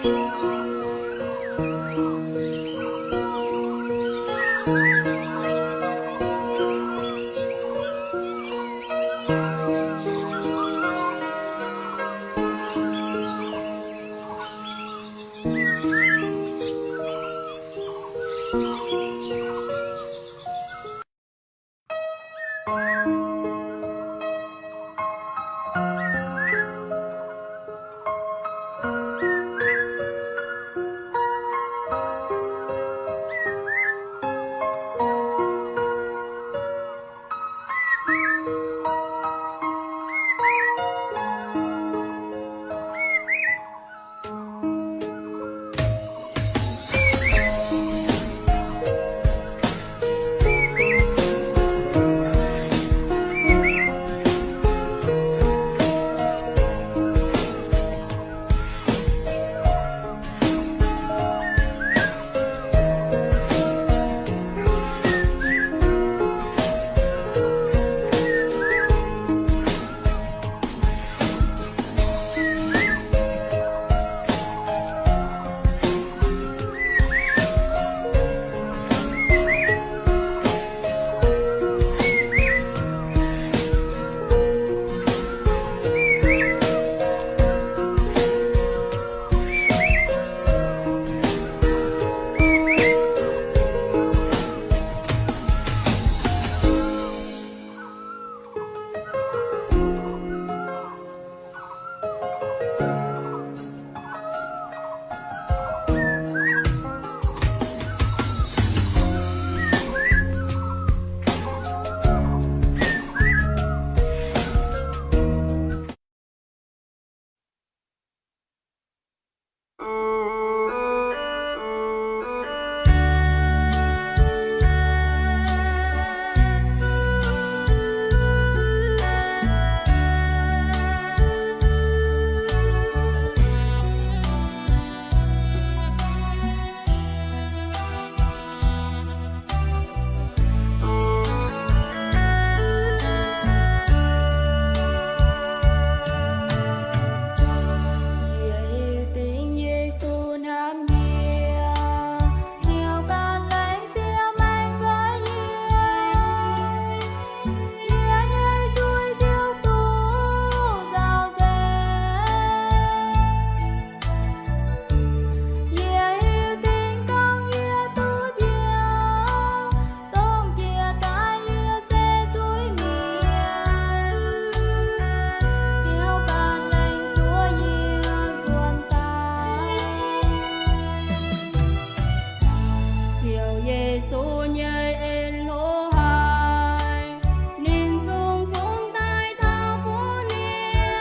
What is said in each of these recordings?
Yie hiuv duqv Yesu hnamv yie, ziouc gan laengz siex maengc nqoi yie. Yie nyei zuiz ziouc duqv nzauh nzengc. Yie hiuv duqv gorngv yie duqv njoux, dongh jiex daaih yie se zuiz-mienh, ziouc gan laengz zuov yie nzuonx daaih. Ziouv Yesu nyei en-hlo haic, ninh zungv fungx daaih taux bun yie.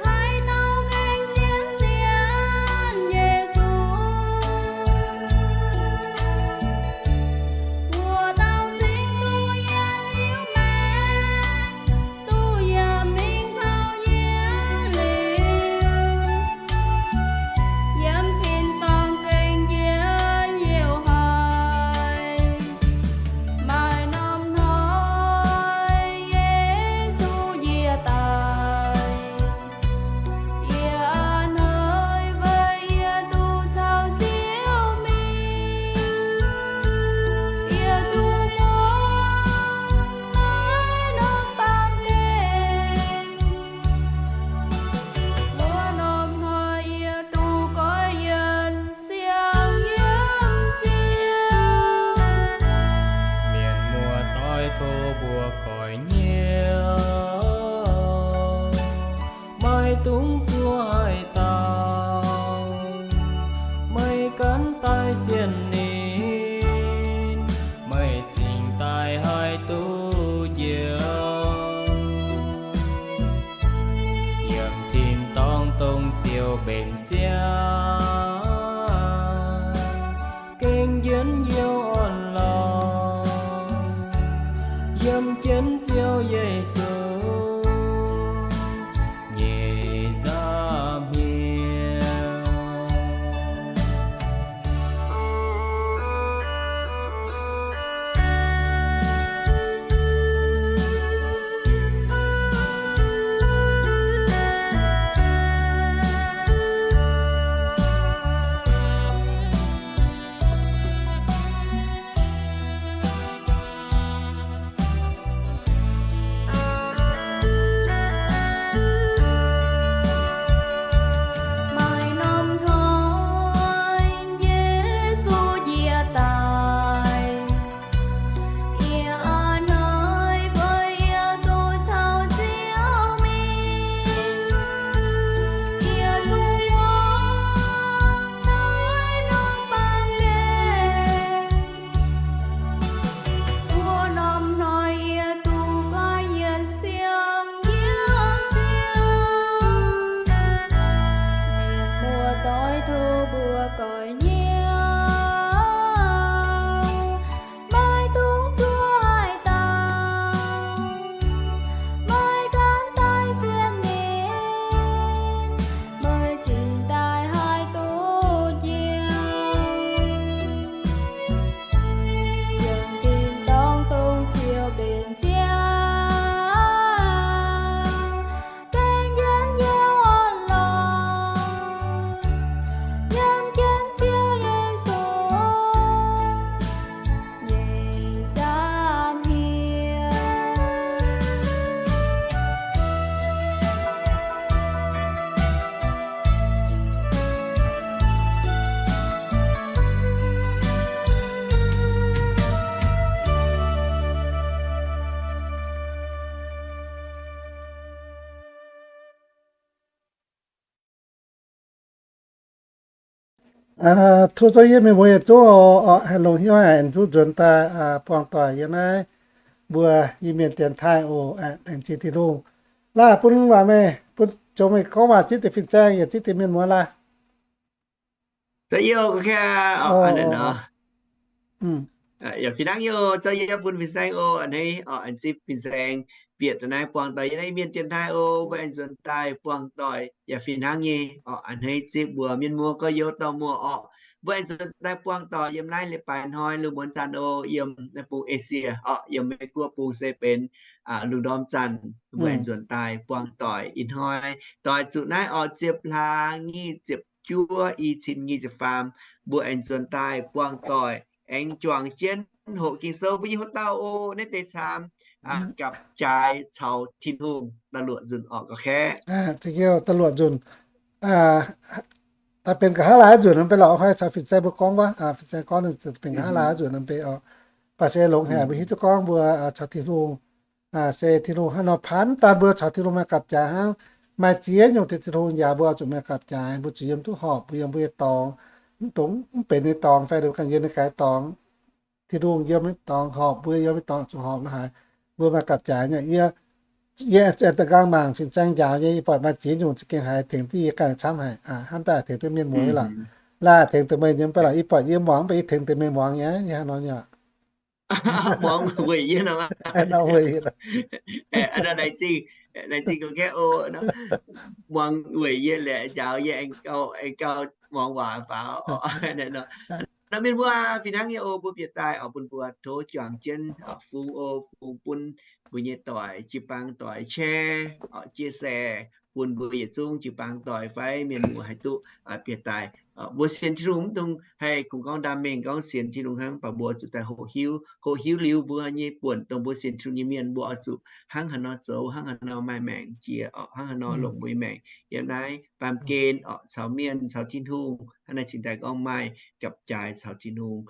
Haaix dauh gengh zien sienx Yesu, wuov dauh cingx duqv yietc liuz maengc, duqv yiem mingh taux yietc liuz, yiem tin-dorngh gengh njiec youh haic. Maaih norm hnoi Yesu yie daaih, yie a'hneiv weic yie duqv caux Ziouv mingh. Yie zuqc guangc naaiv norm baamh gen, wuov norm hnoi yie duqv goiv yienc siang-yiem Ziouv. Mienh muoz-doic tov mbuo goiv-nyiev, maiv dungx zuov haaix dauh, meih ganh daaih sienx ninh, meih cingx daaih haih duqv njoux. Yiem tin-dorngh dongh Ziouv mbenc ziangx, gengh njiec youh orn-lorqc, yiem jienv Ziouv Yesu nyei nza'hmien. Doix tov mbuo goix hnyouv, maiv dungx zuov haaix dauh, maiv gaanv daaih sienx ninh, meih cingx daaih haih duqv njoux. Yiem tin-dorngh dongh Ziouv mbenc ziangx, dengv jienv Ziouv orn-lorqc, yiem jienv Ziouv Yesu nyei samv hmien. Aa, tov zouv yie mienh muoz yietc zungv oc, haih longx hnyouv haic zuqc nzuonx daaih buangh doic yiem naaiv mbuo Iu-Mienh dienx taaih oc. Laengz zingh Tin-Hungh. Laah bun waac meih, bun zoux meih gorngv waac zipv deix fin-saeng yaac zipv deix mienh muoz laah. Yaac fih hnangv nyei oc, zouv yie bun fin-saeng oc, a'hneiv oc, aengx zipv fin-saeng bieqc daaih naaiv buangh doic yiem naaiv Iu-Mienh dienx taaih oc. Mbuo aengx nzuonx daaih buangh doic yaac fih hnangv nyei oc, a'hneiv zipv mbuo mienh muoz gorx-youz dauh muoz oc. Mbuo aengx nzuonx daaih buangh doic yiem naaiv leiz-baaix hnoi lungh muonz zanc oc, yiem naaiv bung Esie oc, yiem Meiv Guoqv bung se benx lungh ndorm zanc. Mbuo aengx nzuonx daaih buangh doic ih hnoi, doix zuqc naaiv oc, ziepc hlaax nyic ziepc juov, i cin nyic ziepc faam, mbuo aengx nzuonx daaih buangh doic, aengx juangc jienv hoqc Ging-Sou mbuo nyei hoc dauh oc, naaiv deix camv, gapv-jaaix caux Tin-Hungh da'luoqc nzunc oc, ga'kaeqv. Da'luoqc nzunc. Daaih benx nqa'haav laai nzunc nor mv bei lorqc, fai caux fin-saeng mbuo gorngv wuov, fin-saeng gorngv benx nqa'haav laai nzunc nor mv bei oc. Baac se longx haic mbuo hiuv duqv gorngv mbuo caux Tin-Hungh se Tin-Hungh hnangv nor paanv, mv daan mbuo caux Tin-Hungh maaih gapv-jaaix hnangv, maaih ziex nyungc tengx Tin-Hungh yaac mbuo zuqc maaih gapv-jaaix, mbuo zuqc yiem duqv horpc, mbuo yiem mbuo nyei dorngx, mv dongx mv benx nyei dorngx fai ganh yiem nyei gaaix dorngx. Tin-Hungh yiem nyei dorngx horpc, mbuo yiem nyei dorngx zuqc horpc la'haaix, mbuo maaih gapv-jaaix nyei. Yie, yie da'nqaang mangc fin-saeng njaaux nyei, yie buatc maaih ziex nyungc za'gengh haiz tengx duqv yie ganh camv haic, hnamv daaih tengx duqv mienh muoz nyei lorqc. Laaih tengx deix meih nyei mv bei lorqc, yie buatc yie muangx mv baac yie tengx deix meih muangx nyei, yie hnangv nor nyei. Muangx weic yie nor. Laengz zingh ga'kaeqv oc. Muangx weic yie liuz njaaux yie aengx gauh muangx waac faaux. Nor mienh muoz fih hnangv nyei oc, mbuo bieqc daaih oc, bun mbuo tov juangc jienv fungx oc, fungx bun mbuo nyei doic, jiu-baang doic share, chia sẻ bun mbuo yietc zungv jiu-baang doic fai mienh muoz haih duqv bieqc daaih. Mbuo sienx Tin-Hungh mv dungx haih kungx gorngv ndaam mengh gorngv sienx Tin-Hungh hnangv, mv baac mbuo zuqc daaih hoqc hiuv. Hoqc hiuv liuz mbuo nyei buonc dongh mbuo sienx Tin-Hungh nyei mienh mbuo oix zuqc hnangv haaix nor zoux, hnangv haaix nor maaih maengc jiex, hnangv haaix nor longc mbuo nyei maengc yiem naaiv baamh gen oc, caux mienh, caux Tin-Hungh, hnangv naaiv cingx daaih gorngv maaih gapv-jaaix caux Tin-Hungh,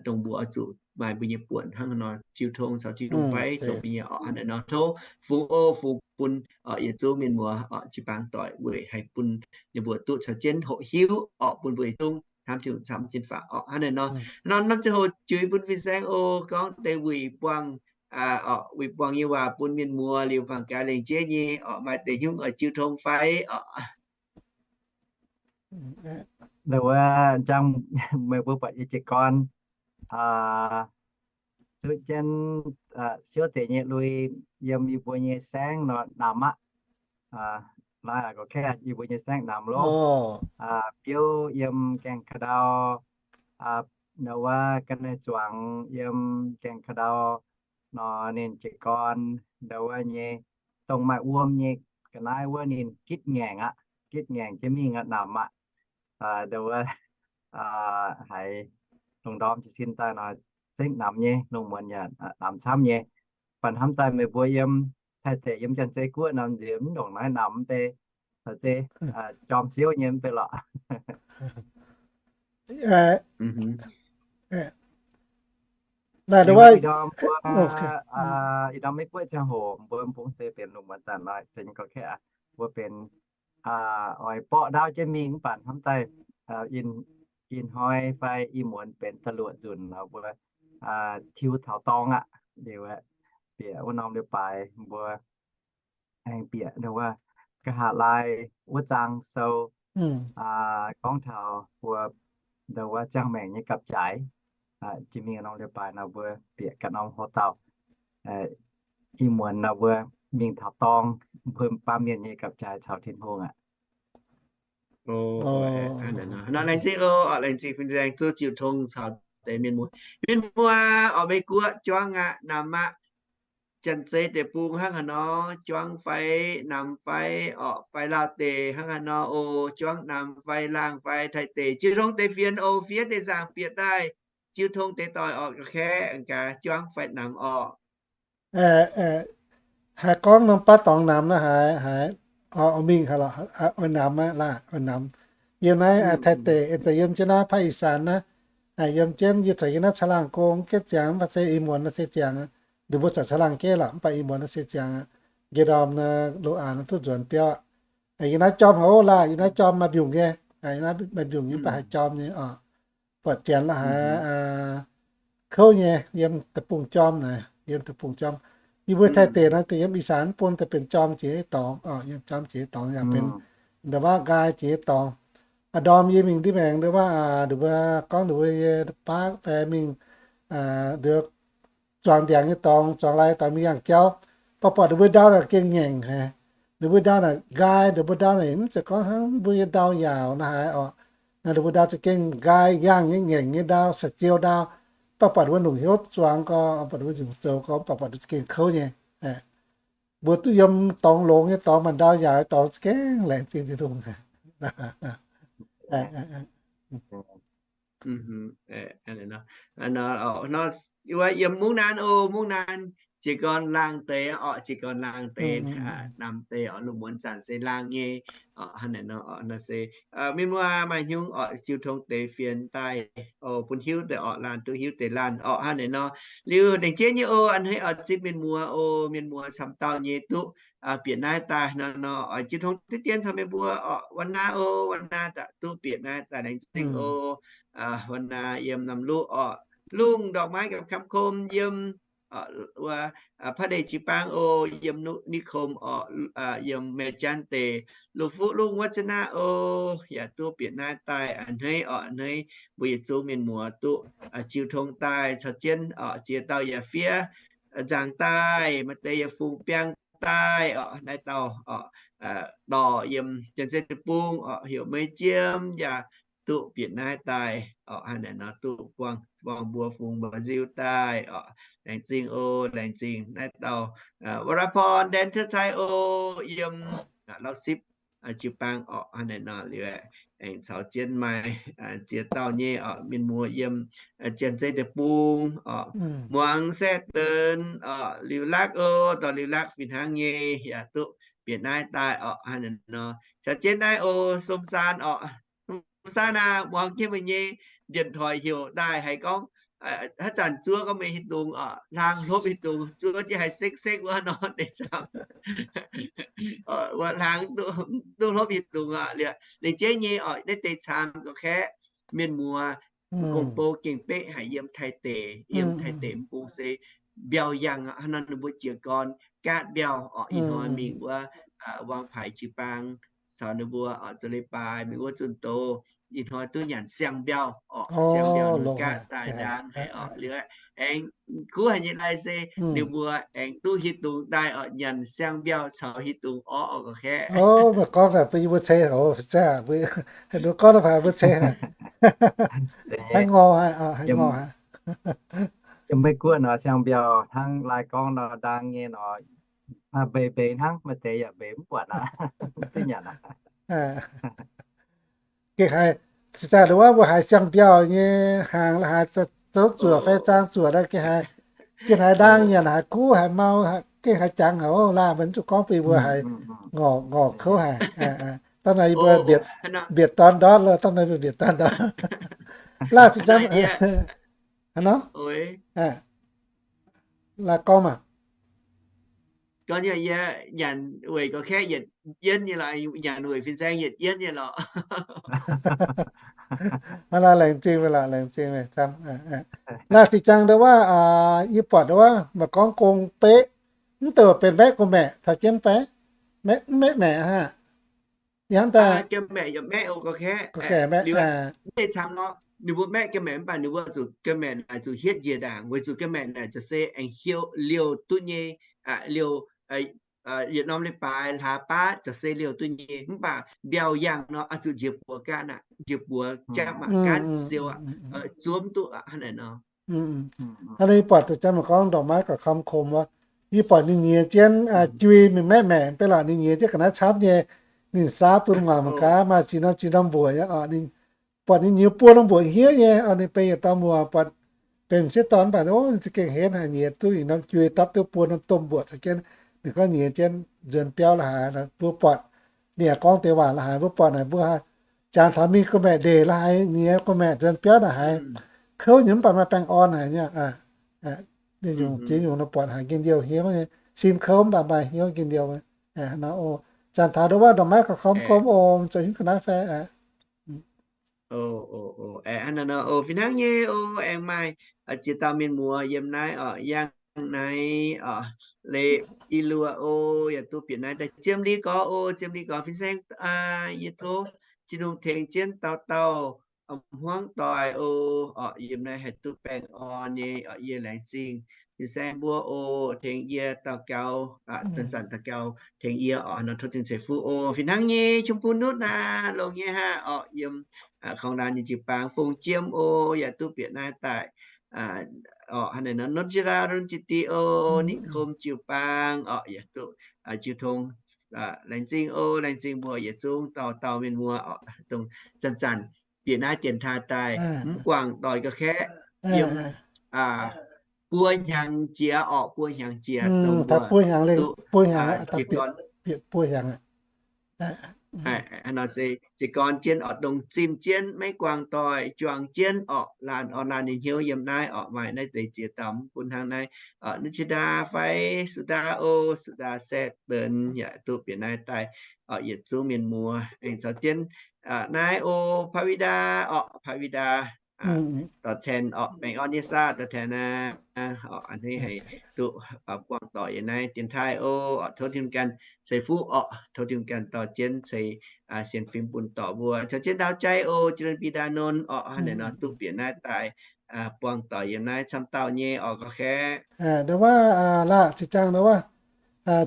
dongh mbuo oix zuqc maaih mbuo nyei buonc hnangv haaix nor jiu tong caux Tin-Hungh fai zoux mbuo nyei oc. Hnangv naaiv nor tov fungx oc, fungx bun yietc zungv mienh muoz oc, jiu-baang doic weic haih bun ninh mbuo duqv caux jienv hoqc hiuv oc, bun mbuo yietc zungv hnamv Tin-Hungh camv jienv faaux oc. Hnangv naaiv nor, nor norm ziangh hoc juix bun fin-saeng oc, gorngv deix wuic buangh, wuic buangh nyei waac bun mienh muoz liuz, fangx gaax lengc jeiv nyei oc, maaih deix hnyouv oix jiu tong fai oc. Wuov, jang meih mbuo buatc yie jiez gorn zuqv jienv siouv deix nyei lui yiem yie mbuo nyei saengv nor namx aqv. Naaiv gorngv yie mbuo nyei saengv namx loh. Biouv yiem gaengh ka'ndau, ndau wuov ga'naaiv zuangx yiem gaengh ka'ndau nor, ninh jiez gorn ndau wuov nyei, dongh maaih wuom nyei ga'naaiv wuov ninh gitv ngaengc aqv. Gitv ngaengc jienv mingh aqv, namx aqv. Ndau wuov haiz lungh ndorm jiez sin daaih nor, zengv namx nyei, lungh muonz yaac namx camv nyei. Baac hnamv daaih meih mbuo yiem Taiv deic, yiem Janx-Zei Guoqv nor, nziex mv ndongc naaiv namx mv bei, zeiz jorm siouv nyei mv bei lorqc. Naaiv ndau wuov ih ndorm mbuo, ih ndorm Meiv Guoqv ziangh hoc mbuo bungx se benx lungh muonz zanc nor, zengc gorx kaeqv aqv, mbuo benx oix borqv ndaauv jienv mingh mv baac hnamv daaih ih hnoi fai ih muonz benx da'luoqc nzunc nor, mbuo tiuv taux dorngx aqv. Liuz bieqc wuov norm leiz-baaix mbuo aengx bieqc ndau wuov nqa'haav laai wuov zaang sou, gorngv taux mbuo ndau wuov ziangh maengc nyei gapv-jaaix, jiex mingh norm leiz-baaix nor mbuo bieqc ganh norm hoc dauh, ih muonz nor mbuo mingh taux dorngh, mbuo baamh mienh nyei gapv-jaaix caux Tin-Hungh aqv. Laengz zingh oc, laengz zingh fin-saeng zuov jiu tong caux deix mienh muoz. Mienh muoz oc, Meiv Guoqv juangv aqv, namx aqv. Janx-Zei deic-bung hnangv haaix nor, juangv fai namx fai oc, fai Laauh deic hnangv haaix nor oc, juangv namx fai laangh fai Taiv deic, jiu tong deix fienx oc, fiev deix nzaangc bieqc daaih, jiu tong deix doic oc, ga'kaeqv gaax juangv fai namx oc. Haiz gorngv norm baav dorngx namx naaiv haiz, haiz oix mingh haaix lorqc, oix namx aqv laah, oix namx. Yiem naaiv Taiv deic, yiem jienv naaiv ภาคอีสาน naaiv, yiem jienv yie corc yiem naaiv Caangh Laangh Gong gengh ziangx, mv baac se ih muonz naaiv se ziangx aqv. Ninh mbuo corc Caangh Laangh gengh lorqc, mv baac ih muonz naaiv se ziangx aqv. Nqa'haav ndorm naaiv loz-aanx duqv nzuonx biauv. Yiem naaiv jorm haic oc laah, yiem naaiv jorm maaih mbiungc nyei, yiem naaiv maaih mbiungc nyei, mv baac haiz jorm nyei oc. Buatc janx la'haiz kouv nyei, yiem deic-bung jorm naaic, yiem deic-bung jorm. Yie mbuo Taiv deic naaiv deix yiem อีสาน bun daaih benx jorm jiex dorngx, yiem jorm jiex dorngx yaac benx ndau wuov nqaai jiex dorngx. Aa, ndorm yie mingh ndiev maengx ndau wuov, ninh mbuo gorngv ninh mbuo yie baav fai mingh nduov zuangx ndiangx nyei dorngx, zuangx lai dorngx mingh yangh jauv, baac buatc ninh mbuo ndau naaic gengh ngaengc haic. Ninh mbuo ndau naaic nqaai, ninh mbuo ndau naaic mv zeiz gorngv hnangv mbuo nyei ndau yaauc naaiv haiz oc. Naaiv ninh mbuo ndau za'gengh nqaai yangh nyei, ngaengc nyei ndau, saa-ziou ndau. Baac buatc ninh mbuo longc hnyouv zuangx gorngv, buatc ninh mbuo longc zoux gorngv, baac buatc ninh za'gengh kouv nyei. Mbuo duqv yiem dorngx longx nyei dorngx, maaih ndau yaauc nyei dorngx za'gengh laengz zingh Tin-Hungh. Wuov yiem mungv naanv oc, mungv naanv jiez gorn laangh deix oc, jiez gorn laangh deix, namx deix oc, lungh muonz zanc se laangh nyei oc, hnangv naaic nor oc, naaiv se mienh muoz maaih hnyungv oc, jiu tong deix fienx daaih oc, bun hiuv deix orqc, laanh duqv hiuv deix laanh orqc, hnangv naaic nor. Liuz lengc jeiv nyei oc, a'hneiv oix zipv mienh muoz oc, mienh muoz camv dauh nyei duqv bieqc naaiv daaih nor nor, oix jiu tong deix dien caux mienh mbuo orqc, wan naa oc, wan naa duqv bieqc naaiv daaih laengz zingh oc. Wan naa yiem Namluqv orqc, lungh ndorqc maiv gapv kamv kom yiem wuov Pa'deix jiu-baang oc, yiem Niv Kom orqc, yiem Mae Janv deic, Lu Fuqv Lungh Wav Za'naqv oc, yaac duqv bieqc naaiv daaih a'hneiv orqc, a'hneiv mbuo yietc zungv mienh muoz duqv jiu tong daaih caux jienv orqc, ziex dauh yaac fiev nzaangc daaih, maaih deix yaac fungx biangh daaih orqc, naaiv dauh orqc, dorh yiem Janx-Zei deic-bung orqc, heuc Meiv Jiem yaac duqv bieqc naaiv daaih orqc, hnangv naaic nor duqv buangh, buangh mbuo fungx mbuo nziu daaih orqc. Laengz zingh oc, laengz zingh naaiv dauh Wara Porn Ndanc Cuotv Cai oc, yiem Lauv Sipv jiu-baang orqc, hnangv naaic nor liuz aengx caux jienv maaih ziex dauh nyei orqc, mienh muoz yiem Janx-Zei deic-bung orqc, Muangx Saeqv Deix orqc, Liuz Lakv oc, dorh Liuz Lakv fih hnangv nyei yaac duqv bieqc naaiv daaih orqc, hnangv naaic nor. Caux jienv naaiv oc, Som Saan orqc, Som Saan aac, muangx jienv meih nyei điện thoại heuc daaih haiz gorngv haaix zanc zuov gorngv meih hieh dungz orqc, hlang hlopv hieh dungz, zuov jienv haiz sekv sekv wuov nor deix camv. Wuov hlang duqv hlopv hieh dungz orqc. Lengc jeiv nyei orqc, naaiv deix camv ga'kaeqv mienh muoz gong-bou gengh beqv haic yiem Taiv deic, yiem Taiv deic mv bung se mbiauh yangh aqv. Hnangv nor ninh mbuo jiez gorn gaatv mbiauh orqc, ih hnoi mingh wuov Wang Paaix jiu-baang caux ninh mbuo orqc, zoux leiz-baaix mingh wuov zunh doz, ih hnoi duqv nyanc siang-mbiauh orqc, siang-mbiauh ninh gaatv daaih ndaang haic orqc. Liuz aengx kuv haic nyei lai se ninh mbuo aengx duqv hieh dungz daaih orqc, nyanc siang-mbiauh caux hieh dungz orqv orqc ga'kaeqv. Meih gorngv naaic bun yie mbuo ceix haic, mbuo gorngv naaic mbuo ceix haic. Haaix ngorc haic, haaix ngorc haic. Yiem Meiv Guoqv nor, siang-mbiauh hnangv lai gorngv nor, ndaang nyei nor, mbeix mbeix hnangv, maaih deix yaac mbeix mv buatc aqv, duqv nyanc aqv. Gengh haiz, cingx daaih wuov mbuo haiz siang-mbiauh nyei hnaangx, haiz zoux zuoqc fai zaang zuoqc, gengh haiz, gengh haiz ndaang nyanc, haiz kuv, haiz mau, gengh haiz jangx haic oc. Laanh mbuo zuqc gorngv bun mbuo haiz ngorc, ngorc kouv haic. Dangh naaic yie mbuo mbietc dorn ndortv, dangh naaic mbuo mbietc dorn ndortv. Laanh cingx daaih, haaix nor? Laanh gorngv maah. Gorngv yie nyanc weic gorqv-kaeqv yietc yienv nyei lorqc, nyanc weic fin-saeng yietc yienv nyei lorqc. Maiv lorqc, laengz zingh meih lorqc, laengz zingh meih camv. Laanh cingx daaih ndau wuov, yie buatc ndau wuov maaih gorngv gong beqv, mv deix benx maeqv gong maeqc caux jienv fai? Maeqv, maeqv maeqc aqv. Yie hnamv daaih ga'maeqc yaac maeqv oc, ga'kaeqv maeqv, mv zeiz camv nor, ninh mbuo maeqv ga'maeqc mv baac ninh mbuo zuqc ga'maeqc naaic zuqc hietv njiec ndaangc, weic zuqc ga'maeqc naaic zuqc se aengx hiuv liouh duqv nyei, liouh yietc norm leiz-baaix hlaax baav ziouc se liouh duqv nyei, mv baac mbiauh yangh nor oix zuqc njiec buoz gaatv aqv, njiec buoz jatv mangc gaatv siou aqv, zuov mv duqv aqv, hnangv naaic nor. Hnangv nor yie buatc deix jang maaih gorngv ndorqc maiv gauh kamv kom wuov, yie buatc ninh nyiex jienv jui mingh maeqv maeqc, mv baac lorqc ninh nyiex jienv ga'naaiv camv nyei, ninh saauv bun gu'nguaaic mangc gaax maaih ziex norm ziex norm mbuoqc nyei oc. Ninh buatc ninh nyiex buo norm mbuoqc hniev nyei oc. Ninh benx yietc dauh muoz, buatc benx m'sieqv dorn, mv baac ninh za'gengh henv haic, nyiex duqv yietc norm jui dapv duqv buo norm domh mbuoqc caux jienv. Ninh gorngv nyiex jienv nzuonx biauv la'haaix, mbuo buatc, ninh yaac gorngv deix waac la'haaix, mbuo buatc naaic mbuo jangx taux mingh gu'maeqc ndeic la'haaix, nyiex gu'maeqc nzuonx biauv naaic haiz kouv nyei, mv baac maaih baengh orn haic nyei. Ninh nyungc ziex nyungc nor buatc haiz njien-youh hniev nyei, sin kouv mv baac maaih hnyouv njien-youh. Jangx taux ndongc wuov ndorqc maiv gauh kamv kom oc, zoux hnyouv ga'naaiv fai Fih hnangv nyei oc, aengx maaih ziex dauh mienh muoz yiem naaiv oc, yangh naaiv oc, Leiz I Luoqc oc, yaac duqv bieqc naaiv daaih Ziem Li Gorx oc, Ziem Li Gorx fin-saeng, yie tov Tin-Hungh tengx jienv dauh dauh hmuangv doic oc, oc, yiem naaiv haih duqv baengh orn nyei oc, yie laengz zingh fin-saeng mbuo oc, tengx yie daux gaux, zanc-zanc daux gaux tengx yie oc, nor tov Tin-Hungh ceix fuqv oc. Fih hnangv nyei, Chum Bun Nutv naaic longx nyei hnangv oc, yiem Kong Naanh nyei jiu-baang, Fong Jiem oc, yaac duqv bieqc naaiv daaih oc, hnangv naaic nor, Nutv Jiex Laa, Nutv Jiex Diqc oc, Nitv Kom jiu-baang oc, yaac duqv jiu tong. Laengz zingh oc, laengz zingh mbuo yietc zungv dauh dauh mienh muoz oc, dongh zanc-zanc bieqc naaiv dienx taaih daaih mv guangc doic ga'kaeqv yiem buo hnyangx jiex oc, buo hnyangx jiex dongh mbuo duqv jiez gorn, haaix nor se jiez gorn jienv oc, dongh zimh jienv maiv guangc doic, juangc jienv oc, laanh orn laanh nyei hnyouv yiem naaiv oc, maaih naaiv deix ziex dauh mv bun hnangv naaiv oc, Nutv Jiex Laa fai Su Ndaa oc, Su Ndaa Saeqv Deix yaac duqv bieqc naaiv daaih oc, yietc zungv mienh muoz aengx caux jienv naaiv oc, Paa Wi Ndaa oc, Paa Wi Ndaa dorh tengx oc, baengh orn nyei saah dorh tengx aqv oc, a'hneiv haiz duqv buangh doic yiem naaiv dienx taaih oc, tov Tin-Hungh ganh ceix fuqv oc, tov Tin-Hungh ganh dorh jienv ceix sienx fim bun dorc mbuo caux jienv ndau jai oc, Jiex Lon Bi Ndaa Nonv oc, hnangv naaic nor duqv bieqc naaiv daaih buangh doic yiem naaiv camv dauh nyei oc, ga'kaeqv. Ndongc wuov laah zinh ziangx ndongc wuov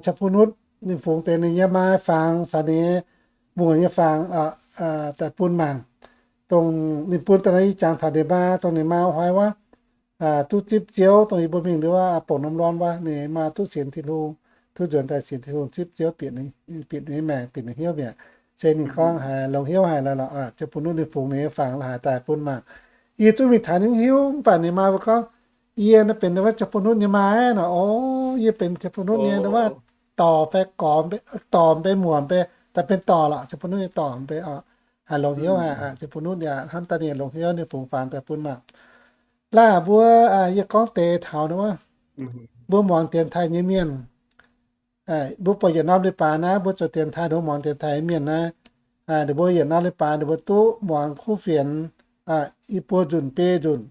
Chum Bun Nutv ninh fungx deix ninh nyei maa fangx caux ninh nyei muoz nyei fangx daaih bun mangc. Dongh ninh bun daaih nor, yie jangx taux ninh maa, dongh ninh maa hnoi wuov duqv zipv Ziouv, dongh yie mbuo mingh ndongc wuov bouc norm lorn wuov, ninh maa duqv sienx Tin-Hungh, duqv nzuonx daaih sienx Tin-Hungh, zipv Ziouv bieqc ninh nyei maengc, bieqc ninh hnyouv mi'aqv. Se ninh gorngv haiz longx hnyouv haic lorqc, Chum Bun Nutv ninh fungx ninh nyei fangx la'haaix daaih bun mangc. Yie zungv mingh taux ninh hiuv, mv baac ninh maa mbuo gorngv, yie naaiv benx wuov Chum Bun Nutv nyei maa nor. O, yie benx Chum Bun Nutv nyei wuov dorc fai gorx, dorc mbe muoc mbe, daaih benx dorc lorqc, Chum Bun Nutv nyei dorc mbe oc. Haiz longx hnyouv haic, Chum Bun Nutv yaac hnamv daaih ninh longx hnyouv, ninh fungx fangx daaih bun mangc. Laah mbuo, yie gorngv deix taux wuov, mbuo muangx dienx taaih nyei mienh, mbuo buatc yietc norm leiz-baaix naaiv, mbuo zoux dienx taaih, mbuo muangx dienx taaih nyei mienh naaiv, ninh mbuo yietc norm leiz-baaix ninh mbuo duqv muangx kuv fienx i buo nzunc biei nzunc.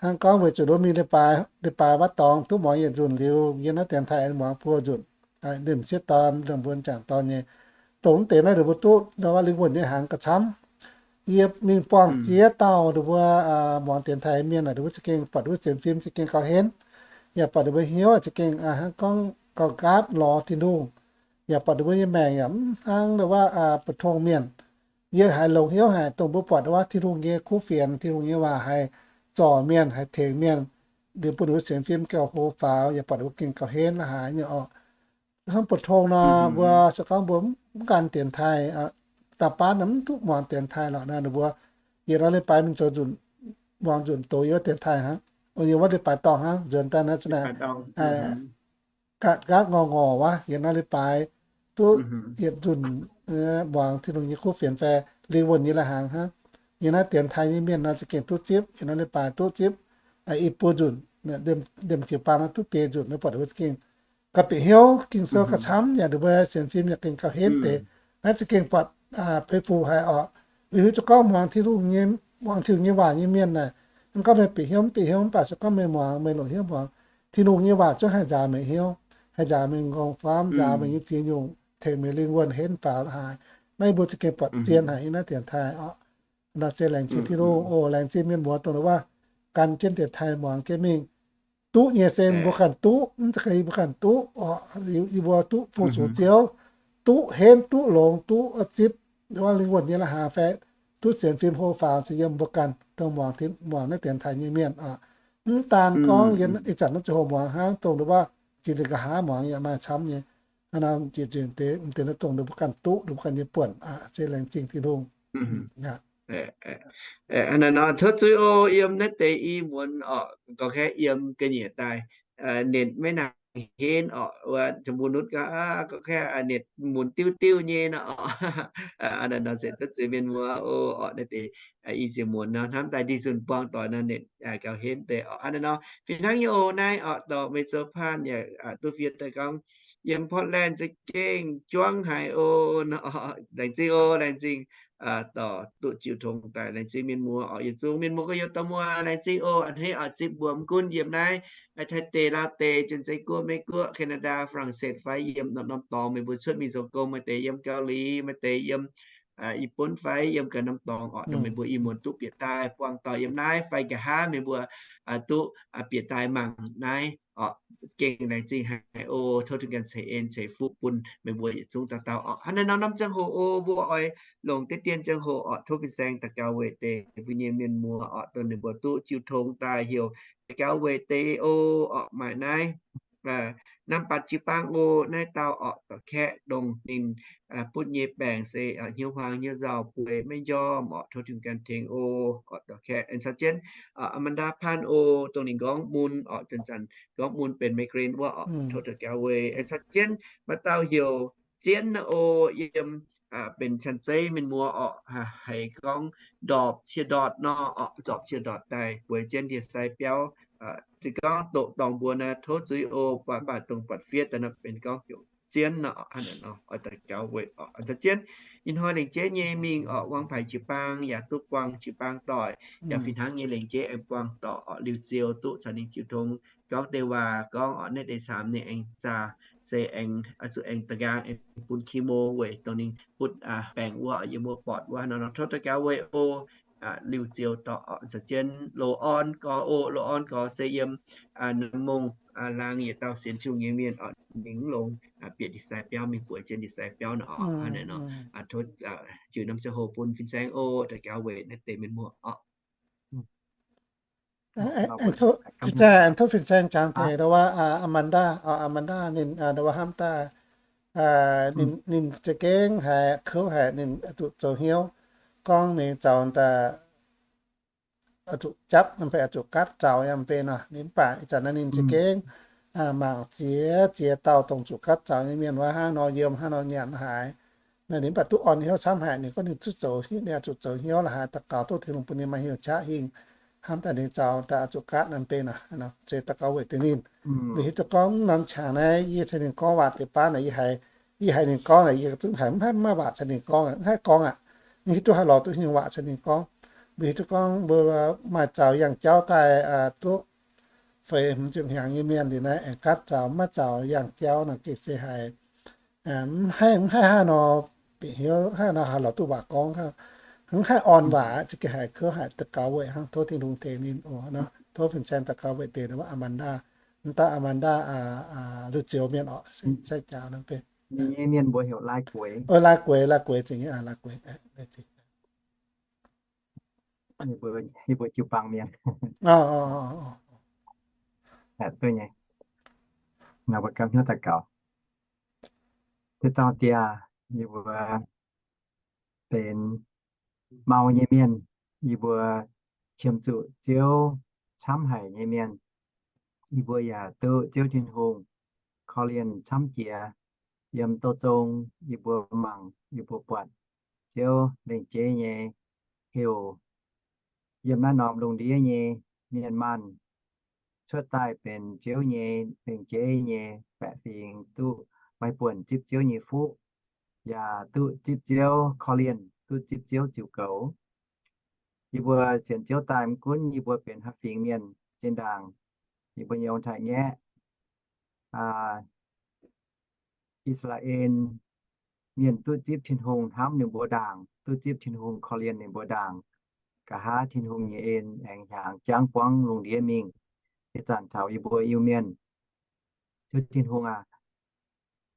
Hnangv gorngv weic zuqc mbuo mingh leiz-baaix, leiz-baaix wuov dorngx duqv muangx yietc nzunc liuz, yiem naaiv dienx taaih muangx buo nzunc, m'sieqv dorn, m'buo m'jangc dorn nyei. Dongh mv deix naaiv ninh mbuo duqv lingh wuonh nyei hnaangx gauh camv. Yie mingh buangh ziex dauh ninh mbuo muangx dienx taaih mienh, ninh mbuo za'gengh buatc ninh mbuo sienx fim za'gengh gauh henv, yaac buatc ninh mbuo hnyouv za'gengh hnangv gorngv gauh nqaatv lorz Tin-Hungh, yaac buatc ninh mbuo nyei maengc yaac mv hnangv wuov mbu'ndongx mienh. Yie haiz longx hnyouv haic dongh mbuo buatc wuov Tin-Hungh nyei kuv fienx, Tin-Hungh nyei waac haih zorc mienh, haih tengx mienh, liuz bun ninh mbuo sienx fim gauh hlo faaux, yaac buatc ninh mbuo gengh gauh henv la'haaix nyei oc. Hnangv mbu'ndongx nor, mbuo se gorngv mbuo mv gan dienx taaih, da'faanh mv duqv muangx dienx taaih lorqc nor, ninh mbuo yietc norm leiz-baaix mingh zoux nzunc, muangx nzunc doz yiem wuov dienx taaih hnangv, yiem wuov leiz-baaix dorngh hnangv, nzuonx daaih naaiv za'naaic nqaatv nqaatv ngorc ngorc wuov, yietc norm leiz-baaix duqv yietc nzunc muangx Tin-Hungh nyei kuv fienx fai lingh wuonh nyei lai-hnaangx hnangv. Yiem naaiv dienx taaih nyei mienh nor za'gengh duqv zipv, yietc norm leiz-baaix duqv zipv i buo nzunc, liemh jiu-baang nor duqv biei nzunc, ninh buatc ninh mbuo za'gengh gauh bieqc hnyouv Ging-Sou gauh camv, yaac ninh mbuo sienx fim yaac gengh gauh henv deix. Naaiv za'gengh buatc fei-fu haic oc. Liuz hiuv duqv gorngv muangx Tin-Hungh nyei, muangx Tin-Hungh nyei waac nyei mienh naaic, hnangv gorngv meih bieqc hnyouv mv bieqc hnyouv mv baac se gorngv meih muangx, meih longc hnyouv muangx, Tin-Hungh nyei waac zungv haih nzaaux meih hnyouv, haih nzaaux meih nqorngv-famv, nzaaux meih nyei ziex nyungc, tengx meih lingh wuonh henv faaux la'haaix. Naaiv yie mbuo za'gengh buatc zien haic yiem naaiv dienx taaih oc. Nor se laengz zingh Tin-Hungh oc, laengz zingh mienh muoz dongh wuov gan jienv dienx taaih muangx jienv mingh. Duqv nyei se mbuo ganh duqv, mv zeiz yie mbuo ganh duqv oc. Yie mbuo duqv fu-sux Ziouv, duqv henv duqv longx, duqv zipv wuov lingh wuonh nyei la'hnaangx fai duqv sienx fim hlo faaux se yiem mbuo ganh dongh muangx, muangx naaiv dienx taaih nyei mienh oc. Mv daan gorngv yiem ih zanc naaiv ziangh hoc muangx hnangv, dongh wuov jiex nqa'haav muangx yaac maaih camv nyei. Hnangv naaiv jiex nzengc deix, deix naaiv dongh mbuo ganh duqv, mbuo ganh nyei buonc aqv. Se laengz zingh Tin-Hungh. Tov zuiz oc, yiem naaiv deix i muonz oc, gauh kaeqv yiem ga'nyiec daaih, network maiv nangc henv oc, wuov mbuo nutv gauh, gauh kaeqv network munc diuv diuv nyei nor oc. Nor se tov zuiz mienh muoz oc, naaiv deix i ziouc muonz nor hnamv daaih ndie zunh buangh doic nor network gauh henv deix oc. Hnangv naaiv nor fih hnangv nyei oc. Naaiv oc, dorh meih zoux paan yaac duqv fiev daaih gorngv yiem Portland za'gengh juangv haic oc. Laengz zingh oc, laengz zingh dorh duqv jiu tong daaih. Laengz zingh mienh muoz oc, yietc zungv mienh muoz gorx-youz dorh muoz, laengz zingh oc. A'hneiv oix zipv mbuo mv gunv yiem naaiv Taiv deic, Laauv deic, Janx-Zei Guoqv, Meiv Guoqv, Canada, Faa^lang^setv fai yiem norm-norm dorngx meih mbuo cuotv mingh zoux gong, maaih deix yiem Gauv^li, maaih deix yiem Ih^bun fai yiem ganh norm dorngx oc, dongh meih mbuo i muonz duqv bieqc daaih buangh doic yiem naaiv fai nqa'haav meih mbuo duqv bieqc daaih mangc naaiv oc, gengh laengz zingh haic oc. Tov Tin-Hungh ganh ceix en ceix fuqv bun meih mbuo yietc zungv dauh dauh oc. Hnangv naaiv nor norm ziangh hoc oc, mbuo oix longc deix dien ziangh hoc oc, tov fin-saeng daux gaux weic deix mbuo nyei mienh muoz oc, dongh ninh mbuo duqv jiu tong daaih heuc daux gaux weic deix oc. Oc, maaih naaiv Nambatc jiu-baang oc, naaiv dauh oc, dorh kaeqv dongh ninh butv nyei baengc se hnyouv huaang hnyouv nzauh bueix maiv njormh oc, tov Tin-Hungh ganh tengx oc. Oc, dorh kaeqv aengx caux jienv Amanda Paan oc, dongh ninh nqorngv mun oc, zanc-zanc nqorngv mun benx migraine wuov oc, tov daux gaux weic. Aengx caux jienv maaih dauh heuc Zien oc, yiem benx Janx-Zei mienh muoz oc, haiz gorngv ndorpc cie ndortc nor oc, ndorpc cie ndortc daaih bueix jienv ndie-sai biauv. Se gorngv doqc dorngc mbuo naaiv tov zuiz oc, mv baac dongh buatc fiev daaih nor benx gorngv heuc Zien nor, oix daux gaux weic oc. Caux jienv ih hnoi lengc jeiv nyei mingh oc, wangv paaix jiu-baang yaac duqv buangh jiu-baang doic, yaac fih hnangv nyei lengc jeiv aengx buangh doic oc, liuz ziouc duqv caux ninh jiu tong gorngv deix waac, gorngv oc naaiv deix camv ninh aengx zaah se aengx zuqc aengx da'nqaang aengx bun chemo weic dongh ninh butv baengc wuov, yiem wuov bortc wuov nor. Tov daux gaux weic oc. Liuz ziouc dorh caux jienv Loz Orn Gorx oc, Loz Orn Gorx se yiem Namh Mongh laangz yietc dauh sienx Tin-Hungh nyei mienh oc, ninh mv longx bieqc ndie-sai biauv mingh bueix jienv ndie-sai biauv nor oc. Hnangv naaiv nor, tov jiu norm ziangh hoc bun fin-saeng oc, daux gaux weic naaiv deix mienh muoz oc. Aengx tov fin-saeng jangx taux ndau wuov Amanda, Amanda ninh ndau wuov hnamv daaih ninh za'gengh haiz kouv haic, ninh zuqc zoux hnyouv gorngv ninh zaux daaih zuqc japv, mv baac zuqc gatv zaux yaac mv bei nor. Ninh mv baac ih zanc naaiv ninh za'gengh mangc ziex ziex dauh dongh zuqc gatv zaux nyei mienh wuov, hnangv nor yiem, hnangv nor nyanc haaix. Naaiv ninh mv baac duqv orn hnyouv camv haic, ninh gorngv ninh zuqc zoux, ninh zuqc zoux hnyouv la'haaix, daux gaux tov Tin-Hungh bun ninh maaih hnyouv qaqv hingh, hnamv daaih ninh zaux daaih zuqc gatv naaiv mv bei nor. Se daux gaux weic deix ninh. Mbuo hiuv duqv gorngv mv norm qangx naaiv yie caux ninh gorngv waac deix baav naaic, yie haiz ninh gorngv naaic, yie zungv haiz mv haih maaih waac caux ninh gorngv, mv haih gorngv aqv. Ninh hiuv duqv haih lorz duqv hingh waac caux ninh gorngv. Mbuo hiuv duqv gorngv mbuo maaih zaux yangh jauv daaih duqv feix hmz ziepc hnyangx nyei mienh liuz naaiv aengx gatv zaux, maiv zaux yangh jauv nor gengh se haiz mv haih, mv haih haaix nor bieqc hnyouv, haaix nor haih lorz duqv waac gorngv, mv haih orn waac, za'gengh haiz kouv haic. Daux gaux weic hnangv, tov Tin-Hungh tengx ninh oc. Tov fin-saeng daux gaux weic deix wuov Amanda, mv dauh Amanda, Liuz Zioux mienh oc, se jaax naaiv benx. Ninh nyei mienh mbuo heuc Lai Gueix. Lai Gueix, Lai Gueix, za'gengh Lai Gueix. Yie mbuo jiu-baang mienh. Duqv nyei. Mbuo gapv hnyouv daux gaux. Deix dauh Die, yie mbuo benx mau nyei mienh, yie mbuo qiemx zuqc Ziouv camv haic nyei mienh. Yie mbuo yaac duqv Ziouv Tin-Hungh korv-lienh camv jiex. Yiem douz zong yie mbuo mangc, yie mbuo buatc Ziouv lengc jeiv nyei heuc yiem naaiv norm lungh ndiev nyei mienh maanh cuotv daaih benx Ziouv nyei lengc jeiv nyei baeqc fingx duqv maiv buonc zipv Ziouv nyei fuqv, yaac duqv zipv Ziouv korv-lienh, duqv zipv Ziouv ziux goux. Yie mbuo sienx Ziouv daaih mv gunv yie mbuo benx haaix fingx mienh zinh ndaangc, yie mbuo nyei ong-taaix-ngaeqv, I^saa^laa^en, mienh duqv zipv Tin-Hungh hnamv ninh mbuo ndaangc, duqv zipv Tin-Hungh korv-lienh ninh mbuo ndaangc. Nqa'haav Tin-Hungh nyei en aengx hnyangx jangv buangv lungh ndiev mingh. Ih zanc taux yie mbuo Iu-Mienh, Ziouv Tin-Hungh aac,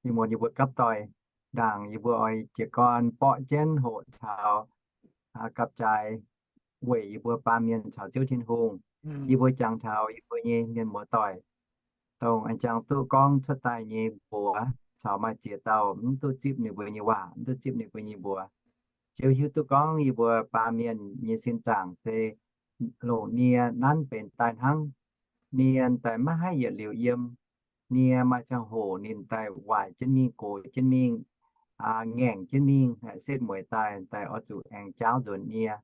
ih muonz yie mbuo gapv doic ndaangc, yie mbuo oix jiez gorn borqv jienv hoqc taux gapv-jaaix weic yie mbuo baamh mienh caux Ziouv Tin-Hungh. Yie mbuo jangx taux yie mbuo nyei mienh muoz-doic, dongh an jangx duqv gorngv cuotv daaih nyei mbuox caux maaih ziex dauh mv duqv zipv ninh mbuo nyei waac, mv duqv zipv ninh mbuo nyei mbuox. Ziouv hiuv duqv gorngv yie mbuo baamh mienh nyei sin zaangc se longc nie nanv benx daaih hnangv. Nie daaih maiv haih yietc liuz yiem. Nie maaih ziangh hoc ninh daaih waaic jienv mingh, gox jienv mingh, ngaengc jienv mingh, setv mueiz daaih, daaih oix zuqc aengx jaauv nzuonx nie.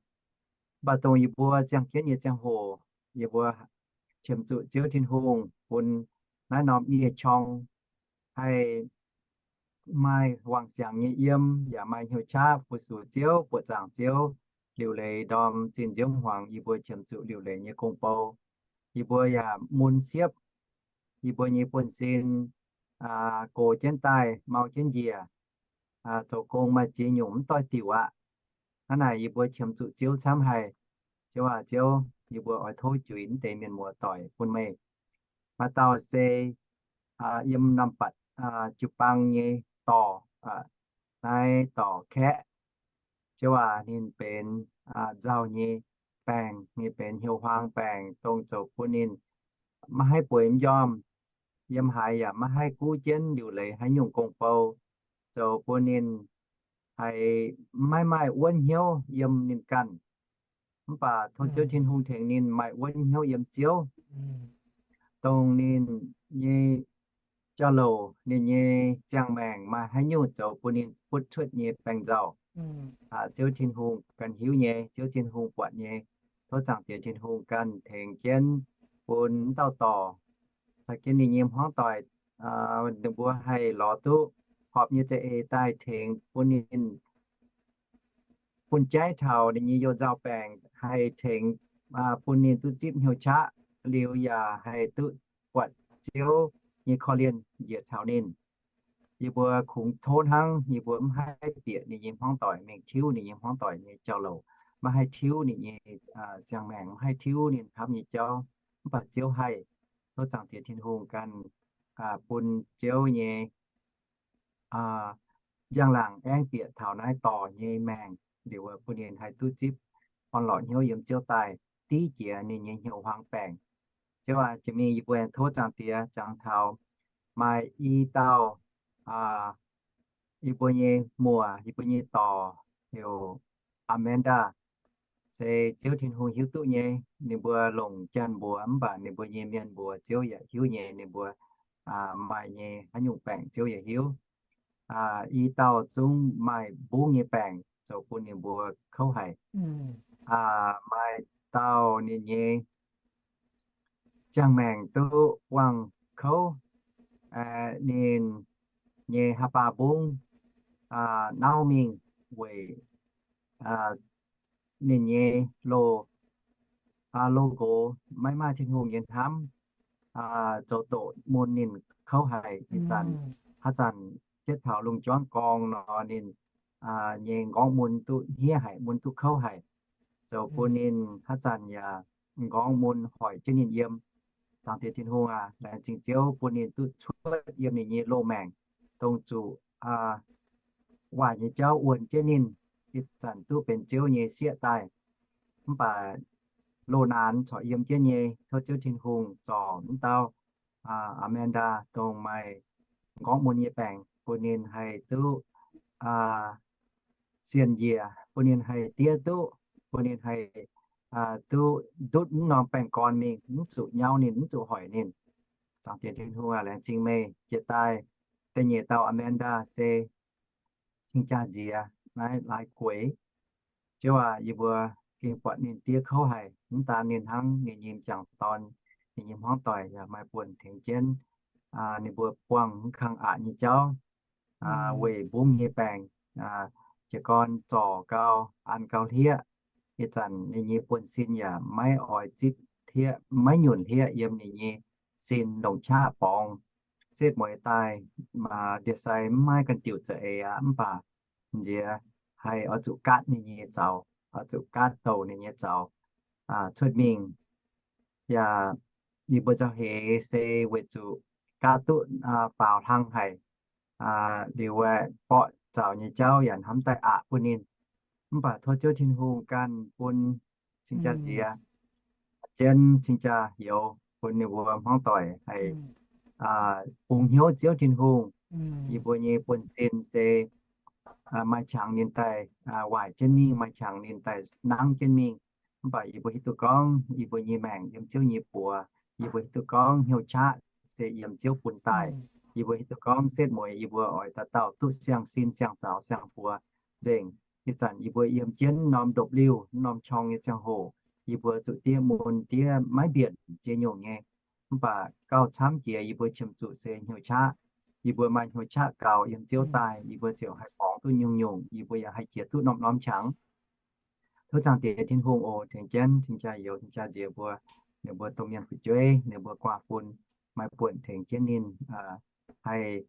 Mv baac dongh yie mbuo ziangh jienv nyei ziangh hoc, yie mbuo qiemx zuqc Ziouv Tin-Hungh bun naaiv norm nie qorng haih maaih wangc siangx nyei yiem, yaac maaih hnyouv qaqv fu-sux Ziouv, buoqc zaangc Ziouv, liuc leiz ndorm zinh nziouv hmuangx yie mbuo qiemx zuqc liuc leiz nyei gong-bou. Yie mbuo yaac mun siepv, yie mbuo nyei buonv-sin gox jienv daaih, mau jienv njiec, zoux gong maaih ziex nyungc mv doix-diuc aqv. Hnangv naaic yie mbuo qiemx zuqc Ziouv camv haic. Ziouv aac, Ziouv, yie mbuo oix tov juix mv deix mienh muoz-doic bun meih. Maaih dauh se yiem Nambatc jiu-baang nyei dorh, naaiv dorh Kaeqv. Ziouv aac, ninh benx nzauh nyei baengc, ninh benx hnyouv huaang baengc, dongh zoux bun ninh maiv haih bueix m'njormh, yiem haaix yaac maiv haih guv jienv liuc leiz haaix nyungc gong-bou, zoux bun ninh haih maiv maaih wuonv hnyouv yiem ninh ganh. Mv baac tov Ziouv Tin-Hungh tengx ninh maaih wuonv hnyouv yiem Ziouv, dongh ninh nyei jauv-louc, ninh nyei ziangh maengc maaih haaix nyungc zoux bun ninh butv cuotv nyei baengc nzauh. Ziouv Tin-Hungh ganh hiuv nyei, Ziouv Tin-Hungh buatc nyei. Tov Zaangc Diex Tin-Hungh ganh tengx jienv bun m'dauh dorc caux jienv ninh nyei hmuangv doic, ninh mbuo haih lorz duqv horpc nyei za'eix daaih tengx bun ninh bun jaiv taux ninh nyei you-nzauh baengc, haih tengx bun ninh duqv zipv hnyouv qaqv liuz yaac haih duqv buatc Ziouv nyei korv-lienh njiec taux ninh. Yie mbuo kungx tov hnangv, yie mbuo mv haih bieqc ninh nyei hmuangv doic mingh tiuv ninh nyei hmuangv doic nyei jauv-louc, maiv haih tiuv ninh nyei ziangh maengc, mv haih tiuv ninh hnamv nyei jauv. Mv baac Ziouv haih. Tov Zaangc Diex Tin-Hungh ganh bun Ziouv nyei njang-laangc aengx bieqc taux naaiv dorc nyei maengc liuz bun ninh haih duqv zipv orn-lorqc hnyouv yiem Ziouv daaih div jiex ninh nyei hnyouv huaang baengc. Ziouv aac, jiex mingh yie mbuo aengx tov Zaangc Diex jangx taux maaih i dauh yie mbuo nyei muoc, yie mbuo nyei dorc heuc Amanda, se Ziouv Tin-Hungh hiuv duqv nyei. Ninh mbuo longc janx-mbuox mv baac ninh mbuo nyei mienh mbuox Ziouv yaac hiuv nyei. Ninh mbuo maaih nyei haaix nyungc baengc Ziouv yaac hiuv. I dauh zungv maaih mbungv nyei baengc zoux bun ninh mbuo kouv haic. Maaih dauh ninh nyei ziangh maengc duqv wangh kouv, ninh nyei haaix baac mbungv nauv mingh weic ninh nyei loz, loz-nqox maiv maaih Tin-Hungh nyei hnamv, zoux doqc mun ninh kouv haic. Ih zanc, haaix zanc hietv taux lungh juangv gorngv nor, ninh nyei m'nqorngv mun duqv hniev haic, mun duqv kouv haic, zoux bun ninh haaix zanc yaac m'nqorngv mun hoic jienv ninh yiem. Zaangc Diex Tin-Hungh aac, laengz zingh Ziouv bun ninh duqv cuotv yiem ninh nyei loz-maengc, dongh zuqc waaic nyei jauv wuonh jienv ninh. Ih zanc duqv benx Ziouv nyei sieqv daaih, mv baac loz-naanx corc yiem jienv nyei. Tov Ziouv Tin-Hungh zorc m'dauh Amanda dongh maaih m'nqorngv mun nyei baengc, bun ninh haih duqv sienx njiec, bun ninh haih diev duqv, bun ninh haih duqv ndutv m'norm baengh gorn mingh, mv zuqc nyauv ninh, mv zuqc hoic ninh. Zaangc Diex Tin-Hungh aac, laengz zingh meih. Jiex daaih da'nyeic dauh Amanda se cing-jaa nziex naaiv Laaix Gueix. Ziouv aac, yie mbuo gengh buatc ninh diev kouv haic. Mv daan ninh hnangv, ninh nyei m'jangc dorn, ninh nyei hmuangv doic yaac maaih buonc tengx jienv ninh mbuo buangh mv kang aqc nyei jauv weic mbungv nyei baengc, jiez gorn zorc gau, an gau hlieqv. Ih zanc ninh nyei buonv-sin yaac maiv oix zipv hlieqv, maiv nyunc hlieqv yiem ninh nyei sin, longc qaqv borngz. Setv mueiz daaih, ndie-sai mv maaih ganh diuc za'eix aqv, mv baac nziex haih oix zuqc gaatv ninh nyei zaux, oix zuqc gaatv douc ninh nyei zaux cuotv mingh. Yaac yie mbuo nzauh heix se weic zuqc gaatv duqv faaux hlang haic, liuz aeqv, borqv zaux nyei jauv yaac hnamv daaih aqc bun ninh. Mv baac tov Ziouv Tin-Hungh ganh bun cing-jaa nziex, jienv cing-jaa youz bun ninh mbuo hmuangv doic haih bungx hnyouv Ziouv Tin-Hungh. Yie mbuo nyei buonv-sin se maaih qangx ninh daaih waaic jienv mingh, maaih qangx ninh daaih nangv jienv mingh. Mv baac yie mbuo hiuv duqv gorngv yie mbuo nyei maengc yiem Ziouv nyei buoz. Yie mbuo hiuv duqv gorngv hnyouv qaqv se yiem Ziouv bun daaih. Yie mbuo hiuv duqv gorngv setv mueiz yie mbuo oix dauh dauh duqv siang-sin siang-zaux siang-buoz nzengc. Ih zanc yie mbuo yiem jienv norm ndopv-liuh, norm qorng nyei ziangh hoc, yie mbuo zuqc diev mun diev maiv mbienc jiex nyungc nyei. Mv baac gauh camv jiex yie mbuo qiemx zuqc se hnyouv qaqv. Yie mbuo maaih hnyouv qaqv gaux yiem Ziouv daaih, yie mbuo ziouc haih borngz duqv nyungc-nyungc, yie mbuo yaac haih jiex duqv norm-norm qangx. Tov Zaangc Diex Tin-Hungh oc, tengx jienv cing-jaa youz, cing-jaa nziex mbuo, ninh mbuo domh mienh fu'jueiv, ninh mbuo guaav fun, maaih buonc tengx jienv ninh haih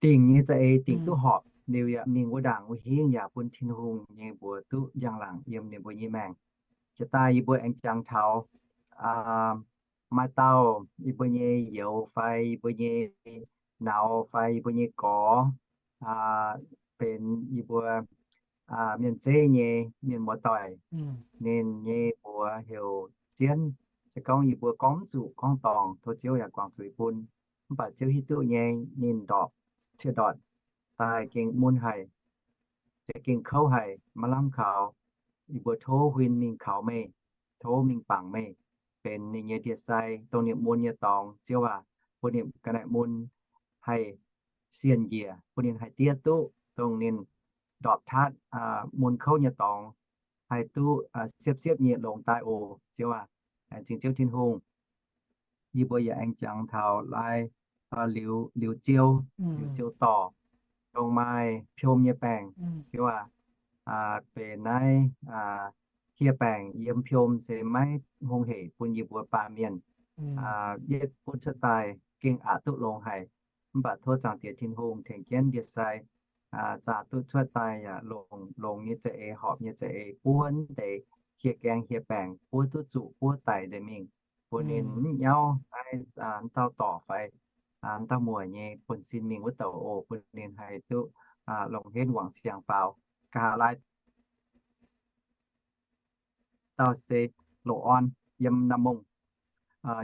dingc nyei za'eix dingc duqv horpc, liuz yaac mingh wuov ndaangc wuov hingv yaac bun Tin-Hungh nyei mbuox duqv njang-laangc yiem ninh mbuo nyei maengc. Jiex daaih yie mbuo aengx jangx taux maaih dauh yie mbuo nyei youz fai yie mbuo nyei nauz fai yie mbuo nyei gorx benx yie mbuo mienh zeiv nyei mienh muoz-doic. Ninh nyei mbuox heuc Zienv. Se gorngv yie mbuo gorngv mv zuqc gorngv dorngc, tov Ziouv yaac guangc zuiz bun. Mv baac Ziouv hiuv duqv nyei, ninh ndorpc, ciev ndortc daaih gengh mun haic, za'gengh kouv haic, maiv lamh kaux. Yie mbuo tov huin mingh kaux meih, tov mingh bangc meih, benx ninh nyei ndie-sai, dongh ninh mun nyei dorngx, Ziouv aac, bun ninh ga'naaiv mun haih sienx njiec, bun ninh haih diev duqv, dongh ninh ndorpc tatv mun kouv nyei dorngx, haih duqv siepv-siepv nyei longx daaih oc, Ziouv aac. Laengz zingh Ziouv Tin-Hungh. Yie mbuo yaac aengx jangx taux lai Liuz, Liuz Ziou, Liuz Ziou dorc, dongh maaih piom nyei baengc, Ziouv aac, benx naaiv hieh baengc yiem piom se maiv hngongx hec bun yie mbuo baamh mienh yietv butv cuotv daaih gengh aqc duqv longx haic. Mv baac tov Zaangc Diex Tin-Hungh tengx jienv ndie-sai zaah duqv cuotv daaih yaac longx, longx nyei za'eix, horpc nyei za'eix, buov deix hieh gaengh hieh baengc, buov duqv zuqc, buov daic nzengc mingh, bun ninh mv nyauv naaiv dauh dorc fai dauh muoc nyei buonv-sin mingh wuov douc oc, bun ninh haih duqv longc henv wangc siang-faaux. Nqa'haav laai dauh se Loz Orn yiem Nam Mongh.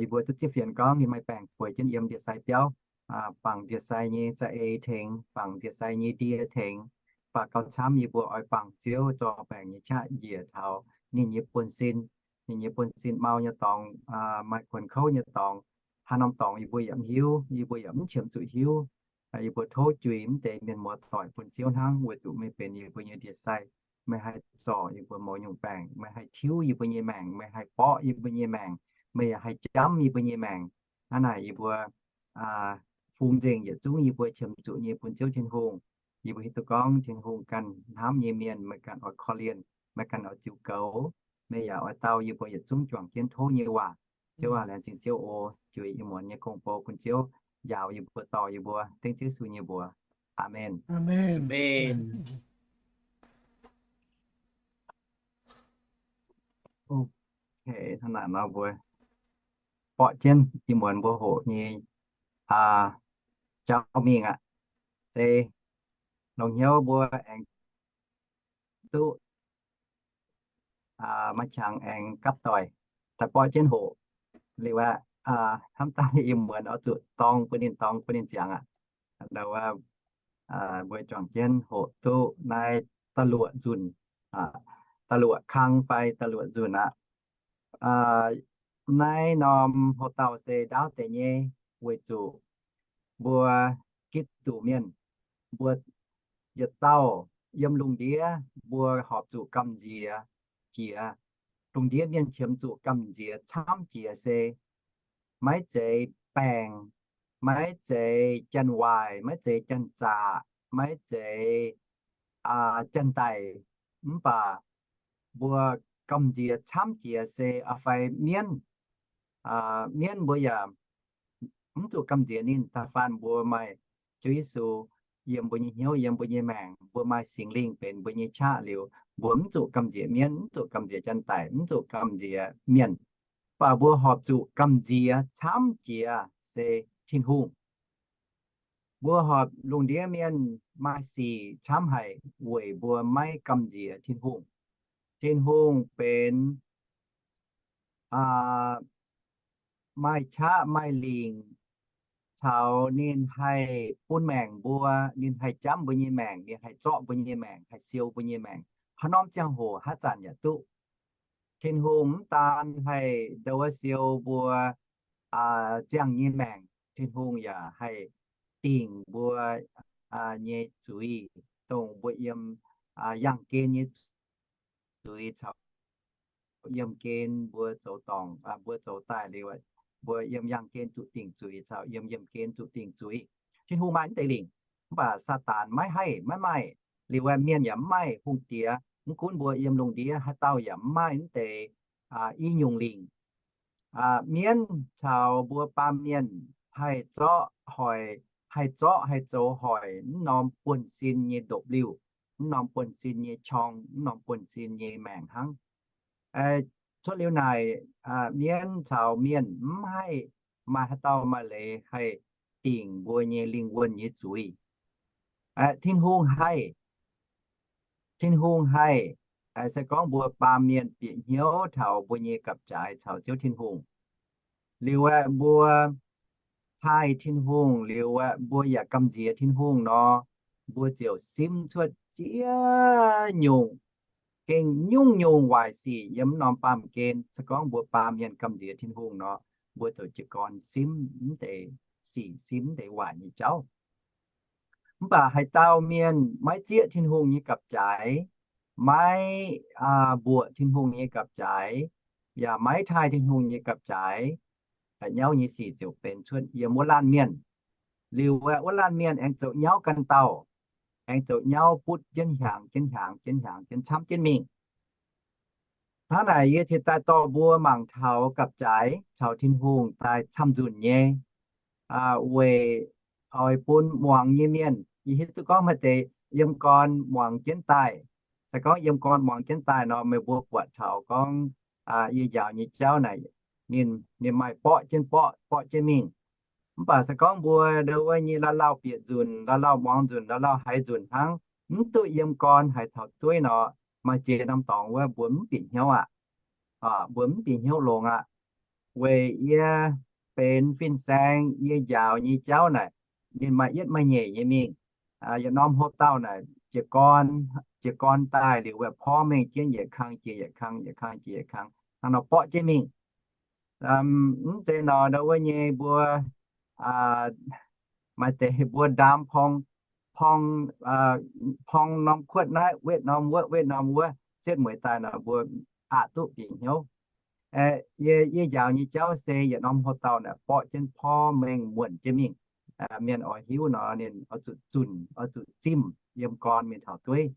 Yie mbuo duqv zipv fienx gorngv ninh maaih baengc bueix jienv yiem ndie-sai biauv, bangc ndie-sai nyei za'eix tengx, bangc ndie-sai nyei ndie tengx. Mv baac gauh camv yie mbuo oix bangc Ziouv zorng baengc nyei qaqv njiec taux ninh nyei buonv-sin. Ninh nyei buonv-sin mau nyei dorngx, maaih kuonx kouv nyei dorngx, haaix norm dorngx yie mbuo yaac mv hiuv, yie mbuo yaac mv qiemx zuqc hiuv. Yie mbuo tov juix mv deix mienh muoz-doic bun Ziouv hnangv, weic zuqc meih benx yie mbuo nyei ndie-sai. Meih haih zorc yie mbuo mouz nyungc baengc, meih haih tiuv yie mbuo nyei maengc, meih haih borqv yie mbuo nyei maengc, meih yaac haih jamv yie mbuo nyei maengc. Hnangv naaic yie mbuo fungx nzengc yietc zungv yie mbuo qiemx zuqc nyei bun Ziouv Tin-Hungh. Yie mbuo hiuv duqv gorngv Tin-Hungh ganh hnamv nyei mienh, meih ganh oix korv-lienh, meih ganh oix ziux goux, meih yaac oix dau yie mbuo yietc zungv juangc jienv tov nyei waac. Ziouv aac, laengz zingh Ziouv oc. Juix ih muonz nyei gong-bou bun Ziouv njaaux yie mbuo, dorh yie mbuo, dengv Yesu nyei mbuox. Aamen. Hnangv naaic nor mbuo borqv jienv ih muonz mbuo hoqc nyei jauv mingh aqv. Se longc hnyouv mbuo aengx duqv maaih qangx aengx gapv doic daaih borqv jienv hoqc. Liuz aqv, hnamv daaih ih muonz oix zuqc dorng bun ninh, dorng bun ninh ziangx aqv. Mbuo juangc jienv hoqc duqv naaiv da'luoqc nzunc, da'luoqc kang fai da'luoqc nzunc aqv. Naaiv norm hoc-dauh se ndaauv deix nyei, weic zuqc mbuo Giduc mienh, mbuo yietc dauh yiem lungh ndiev mbuo horpc zuqc gamh nziex jiex. Lungh ndiev mienh qiemx zuqc gamh nziex camv jiex se maiv zeiz baengc, maiv zeiz janx-waaic, maiv zeiz janx-zaqc, maiv zeiz janx-daic, mv baac mbuo gamh nziex camv jiex se fai mienv. Mienv mbuo yaac mv zuqc gamh nziex ninh. Da'faanh mbuo maaih Ziouv Yesu yiem mbuo nyei hnyouv, yiem mbuo nyei maengc. Mbuo maaih Singx Lingh benx mbuo nyei qaqv liuz, mbuo mv zuqc gamh nziex mienv, mv zuqc gamh nziex janx-daic, mv zuqc gamh nziex mienh, mv baac mbuo horpc zuqc gamh nziex camv jiex se Tin-Hungh. Mbuo horpc lungh ndiev mienh maaih sic camv haic weic mbuo maiv gamh nziex Tin-Hungh. Tin-Hungh benx maaih qaqv maaih lingc, caux ninh haih bun maengc mbuo, ninh haih jamv mbuo nyei maengc, ninh haih zorqv mbuo nyei maengc, haih siou mbuo nyei maengc, haaix norm ziangh hoc haaix zanc yaac duqv. Tin-Hungh mv daan haih ndou wuov siou mbuo ziangh nyei maengc, Tin-Hungh yaac haih dingc mbuo nyei zuiz, dongh mbuo yiem yangh gen nyei zuiz caux yiem gen mbuo zoux dorngc, mbuo zoux daaih liuz, mbuo yiem yangh gen zuqc dingc zuiz caux yiem yiemh gen zuqc dingc zuiz. Tin-Hungh maaih mv deix lingc, mv baac Saadaan maiv haih, maiv maaih. Liuz aeqv, mienh yaac mv maaih. Hungh diex mv gunv mbuo yiem lungh ndiev haaix dauh yaac mv maaih mv deix i nyungc lingc. Mienv caux mbuo baamh mienh haih zorqv hoic, haih zorqv haih zoux hoic mv norm buonv-sin nyei ndopv-liuh, mv norm buonv-sin nyei qorng, mv norm buonv-sin nyei maengc hnangv. Cuotv liuz naaic, mienv caux mienh mv haih maaih haaix dauh maaih leiz haih dingc mbuo nyei lingh wuonh nyei zuiz. Tin-Hungh haih. Tin-Hungh haih. Se gorngv mbuo baamh mienh bieqc hnyouv taux mbuo nyei gapv-jaaix caux Ziouv Tin-Hungh, liuz aeqv, mbuo taaih Tin-Hungh, liuz aeqv, mbuo yaac gamh nziex Tin-Hungh nor, mbuo ziouc simv cuotv ziex nyungc, gengh nyungc-nyungc waaic sic yiem mv norm baamh gen. Se gorngv mbuo baamh mienh gamh nziex Tin-Hungh nor, mbuo ziouc jiez gorn simv mv deix sic, simv mv deix waaic nyei jauv. Mv baac haaix dauh mienh maiv zieqv Tin-Hungh nyei gapv-jaaix, maiv mbuoqc Tin-Hungh nyei gapv-jaaix, yaac maiv taaih Tin-Hungh nyei gapv-jaaix, nyauv nyei sic ziouc benx cuotv yiem wuov laanh mienh. Liuz aeqv, wuov laanh mienh aengx zoux nyauv ganh dauh, aengx zoux nyauv butv jienv hiaangx, jienv hiaangx, jienv hiaangx, jienv camv jienv mingh. Hnangv naaic yie cingx daaih dorh mbuo mangc taux gapv-jaaix caux Tin-Hungh daaih camv-nzunc nyei, weic oix bun muangx nyei mienh. Yie hiuv duqv gorngv maaih deix yiem gorn muangx jienv daaih. Se gorngv yiem gorn muangx jienv daaih nor, meih mbuo buatc taux gorngv yie njaaux nyei jauv naaic, ninh, ninh maaih borqv jienv borqv, borqv jienv mingh. Mv baac se gorngv mbuo ndau wuov nyei lauh lauh bieqc nzunc, lauh lauh muangx nzunc, lauh lauh haiz nzunc hnangv, mv duqv yiem gorn haiz taux dueiv nor, maaih ziex norm dorngx wuov mbuo mv bieqc hnyouv aqv. Mbuo mv bieqc hnyouv longx aqv. Weic yie benx fin-saeng, yie njaaux nyei jauv naaic, ninh maaih yietv maaih nyeic nyei mingh. Yietc norm houx-dauh naaic jiez gorn, jiez gorn daaih liuz wuov porv mengh jienv yietc kang jiex yietc kang, yietc kang jiex yietc kang, hnangv nor borqv jienv mingh. Mv zeiz nor ndau wuov nyei mbuo maaih deix mbuo ndaam porng, porng, porng norm kuotv naaiv wetv norm wuov, wetv norm wuov, setv mueiz daaih nor mbuo aqc duqv bieqc hnyouv. Yie, yie njaaux nyei jauv se yietc norm houx-dauh naaic borqv jienv porv mengh muonc jienv mingh. Mienh oix hiuv nor ninh oix zuqc zunc, oix zuqc zimh yiem gorn mingh taux dueiv.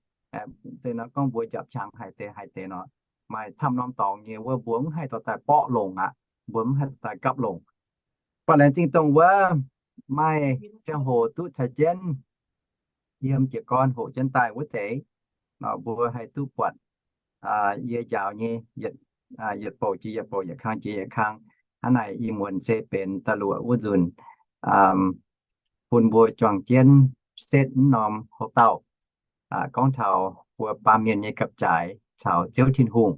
Zeiz nor gorngv mbuo njapc qangx haic deix haic deix nor, maaih camv norm dorngx nyei wuov mbuo mv haih dorh daaih borqv longc aqv, mbuo mv haih dorh daaih gapv longc. Baac laengz zingh dongh wuov maaih ziangh hoc duqv caux jienv yiem jiez gorn hoqc jienv daaih wuov deix nor, mbuo haih duqv buatc yie njaaux nyei yietc bouc jiex yietc bouc, yietc kang jiex yietc kang. Hnangv naaic ih muonz se benx da'luoqc wuov nzunc bun mbuo juangc jienv setv mv norm houx-dauh, gorngv taux mbuo baamh mienh nyei gapv-jaaix caux Ziouv Tin-Hungh.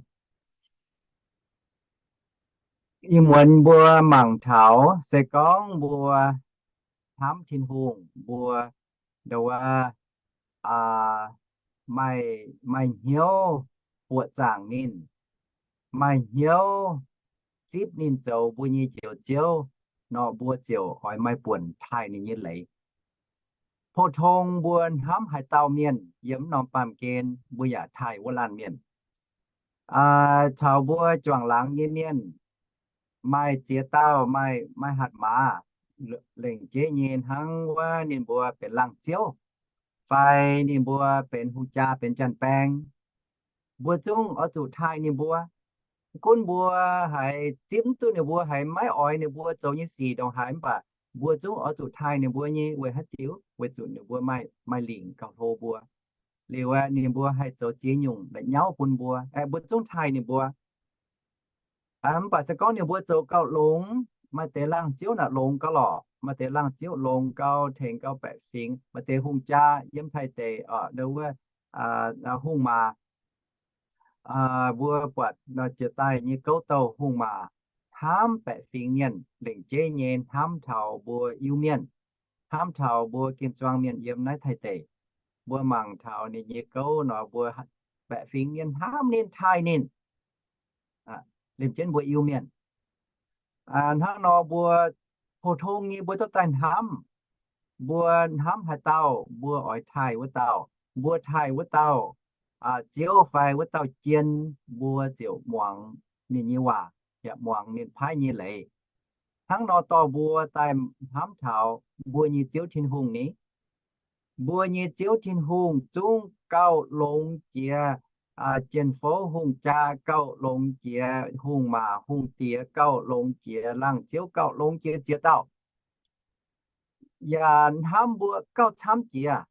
Ih muonz mbuo mangc taux se gorngv mbuo hnamv Tin-Hungh, mbuo ndau wuov maaih, maaih hnyouv buoqc zaangc ninh, maaih hnyouv zipv ninh zoux mbuo nyei Njoux Ziouv nor, mbuo ziouc oix maaih buonc taaih ninh nyei leiz. Pou-tong mbuo hnamv haaix dauh mienh yiem mv norm baamh gen, mbuo yaac taaih wuov laanh mienh. Caux mbuo juangc laangz nyei mienh, maaih ziex dauh maaih, maaih hatc maaz lengc jeiv nyei hnangv wuov ninh mbuo benx laangh ziouv, fai ninh mbuo benx hungh jaa, benx janx-baeng, mbuo zungv oix zuqc taaih ninh mbuo. Mv gunv mbuo haiz zipv mv duqv ninh mbuo, haiz maiv oix ninh mbuo zoux nyei sic ndongc haaix mv baac Mbuo zungv oix zuqc taaih ninh mbuo nyei. Weic haaix diuc? Weic zuqc ninh mbuo maaih, maaih lingc gauh hlo mbuo. Liuz aeqv, ninh mbuo haih zoux ziex nyungc la'nyauv bun mbuo. Aeqv, mbuo zungv taaih ninh mbuo. Mv baac se gorngv ninh mbuo zoux gauh longx, maaih deix laangh ziouv naaic longx gauh lorqc, maaih deix laangh ziouv longx gauh, tengx gauh baeqc fingx, maaih deix hungh jaa yiem Taiv deic, nduov wuov, hungh maac, mbuo buatc jiex daaih nyei gouv douh hungh maac hnamv baeqc fingx mienh, lengc jeiv nyei hnamv taux mbuo Iu-Mienh, hnamv taux mbuo gengh zuangx mienh yiem naaiv Taiv deic. Mbuo mangc taux ninh nyei gouv nor, mbuo baeqc fingx mienh hnamv ninh, taaih ninh. Liemh jienv mbuo Iu-Mienh, hnangv nor mbuo pou-tong nyei mbuo zorqv daaih hnamv. Mbuo hnamv haaix dauh, mbuo oix taaih wuov dauh. Mbuo taaih wuov dauh ziouv fai wuov dauh jien, mbuo ziouc muangx ninh nyei waac, yaac muangx ninh paaiv nyei leiz. Hnangv nor dorh mbuo daaih hnamv taux mbuo nyei Ziouv Tin-Hungh ni. Mbuo nyei Ziouv Tin-Hungh zungv gauh longx jiex jien-fouv hungh jaa, gauh longx jiex hungh maac hungh diex, gauh longx jiex laangh ziouv, gauh longx jiex ziex dauh. Yaac hnamv mbuo gauh camv jiex.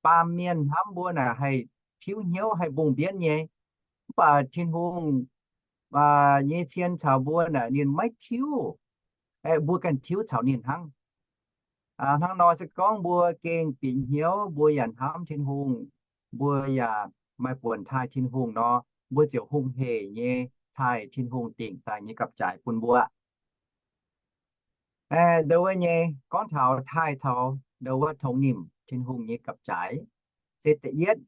Baamh mienh hnamv mbuo naaic haih tiuv hnyouv, haih mbungh mbienv nyei. Mv baac Tin-Hungh nyei cien caux mbuo naaic ninh maiv tiuv. Mbuo ganh tiuv caux ninh hnangv. Hnangv nor se gorngv mbuo gengh bieqc hnyouv, mbuo yaac hnamv Tin-Hungh, mbuo yaac maaih buonc taaih Tin-Hungh nor, mbuo ziouc hungh hec nyei taaih Tin-Hungh dingc daaih nyei gapv-jaaix bun mbuo. Nduov wuov nyei gorngv taux taaih taux nduov wuov tongx nimc Tin-Hungh nyei gapv-jaaix, se da'yietv,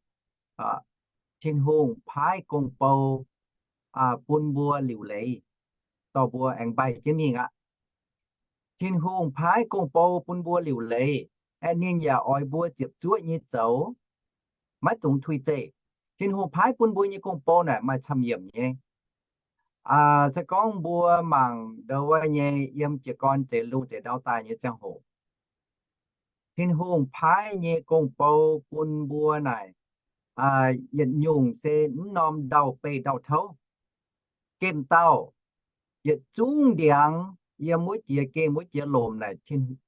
Tin-Hungh paaiv gong-bou bun mbuo liuc leiz, dorh mbuo aengx mbaih jienv mingh aqv. Tin-Hungh paaiv gong-bou bun mbuo liuc leiz, aeqv, ninh yaac oix mbuo ziepc zuoqv nyei zoux, maiv dungx tuix zeih. Tin-Hungh paaiv bun mbuo nyei gong-bou naaic maaih camv-yiemc nyei. Se gorngv mbuo mangc nduov wuov nyei yiem jiez gorn zeix lungh zeix ndau daaih nyei ziangh hoc, Tin-Hungh paaiv nyei gong-bou bun mbuo naaic, yietc nyungc se mv norm ndau-beih ndau-touv. Gemh dauh yietc zungv ndiangx yiem wuov jiex gemh wuov jiex lomc naaic,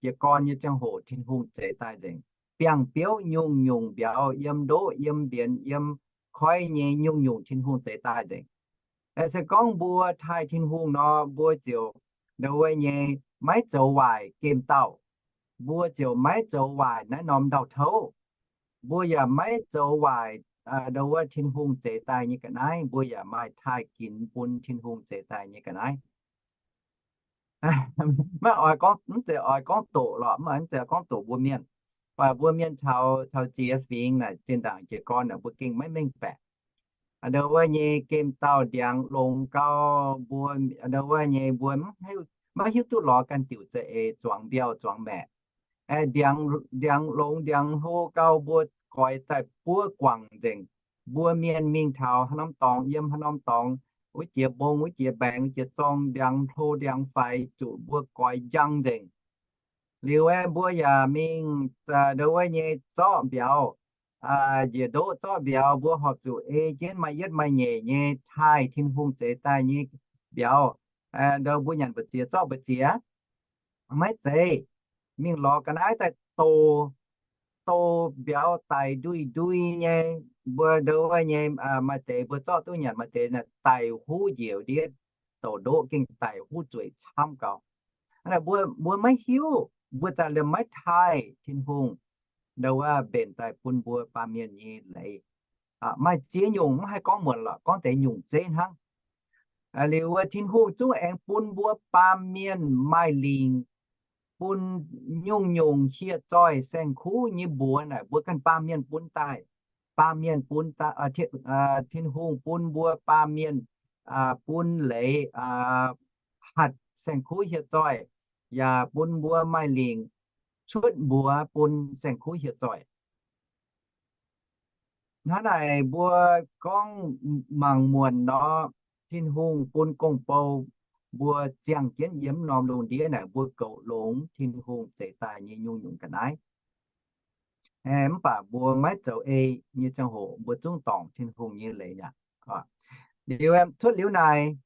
jiez gorn nyei ziangh hoc Tin-Hungh zeix daaih nzengc. Biangh biouv nyungc-nyungc mbiauz, yiem ndoqv, yiem mbienx, yiem koiv nyei nyungc-nyungc Tin-Hungh zeix daaih nzengc. Se gorngv mbuo taaih Tin-Hungh nor, mbuo ziouc nduov wuov nyei maiv zoux waaic gemh dauh. Mbuo ziouc maiv zoux waaic naaiv norm ndau-touv. Mbuo yaac maiv zoux waaic nduov wuov Tin-Hungh zeix daaih nyei ga'naaiv. Mbuo yaac maaih taaih ginx bun Tin-Hungh zeix daaih nyei ga'naaiv. Maiv oix gorngv, mv zeiz oix gorngv doqc lorqc, mv zeiz gorngv doqc mbuo mienh. Baac mbuo mienh caux, caux ziex fingx naaic zinh ndaangc jiez gorn naaic mbuo gengh maiv mengh baeqc. Nduov wuov nyei gemh dauh ndiangx longx gau, mbuo nduov wuov nyei mbuo maiv hiuv duqv lorz ganh diuc za'eix zuangx mbiauh zuangx maeqc. Ndiangx, ndiangx longx ndiangx hlo gau, mbuo goix daaih buov guangc nzengc. Mbuo mienh mingh taux haaix norm dorngx, yiem haaix norm dorngx, wuov jiex mbong, wuov jiex mbaengx, wuov jiex zorng, ndiangx hlo ndiangx faix, zuqc mbuo goix njang nzengc. Liuz aeqv, mbuo yaac mingh nduov wuov nyei zorqv mbiauz, njiec ndoqv zorqv mbiauz, mbuo horpc zuqc ei jienv maaih yietv maaih nyeic nyei taaih Tin-Hungh zeix daaih nyei mbiauz. Nduov mbuo nyanc mbu'ziex zorqv mbu'ziex, maiv zeiz. Mingh lorz ga'naaiv daaih doz, doz mbiauz daic ndui ndui nyei. Mbuo nduov wuov nyei maaih deix mbuo zorqv duqv nyanc, maaih deix daic huv njiec ndiev, douc ndoqv gengh daic huv zueic camv gau. Mbuo, mbuo maiv hiuv, mbuo daaih liemh maiv taaih Tin-Hungh nduov wuov mbenc daaih bun mbuo baamh mienh nyei leiz. Maaih ziex nyungc, mv haih gorngv muonc lorqc, gorngv deix nyungc zeiv hnangv. Liuz wuov Tin-Hungh zungv aengx bun mbuo baamh mienh maaih lingc bun nyungc-nyungc hieh zoih saeng-kuv nyei mbuox naaic, mbuo ganh baamh mienh bun daaih. Baamh mienh bun, Tin-Hungh bun mbuo baamh mienh bun leiz hatc saeng-kuv hieh zoih, yaac bun mbuo maaih lingc cuotv mbuox bun saeng-kuv hieh zoih. Hnangv naaic mbuo gorngv mangc muonc nor, Tin-Hungh bun gong-bou mbuo ziangh jienv yiem norm lungh ndiev naaic, mbuo goux longx Tin-Hungh zeix daaih nyei nyungc-nyungc ga'naaiv. Mv baac mbuo maiv zoux ei nyei ziangh hoc mbuo zungv dorngc Tin-Hungh nyei leiz aqv. Liuz cuotv liuz naaic,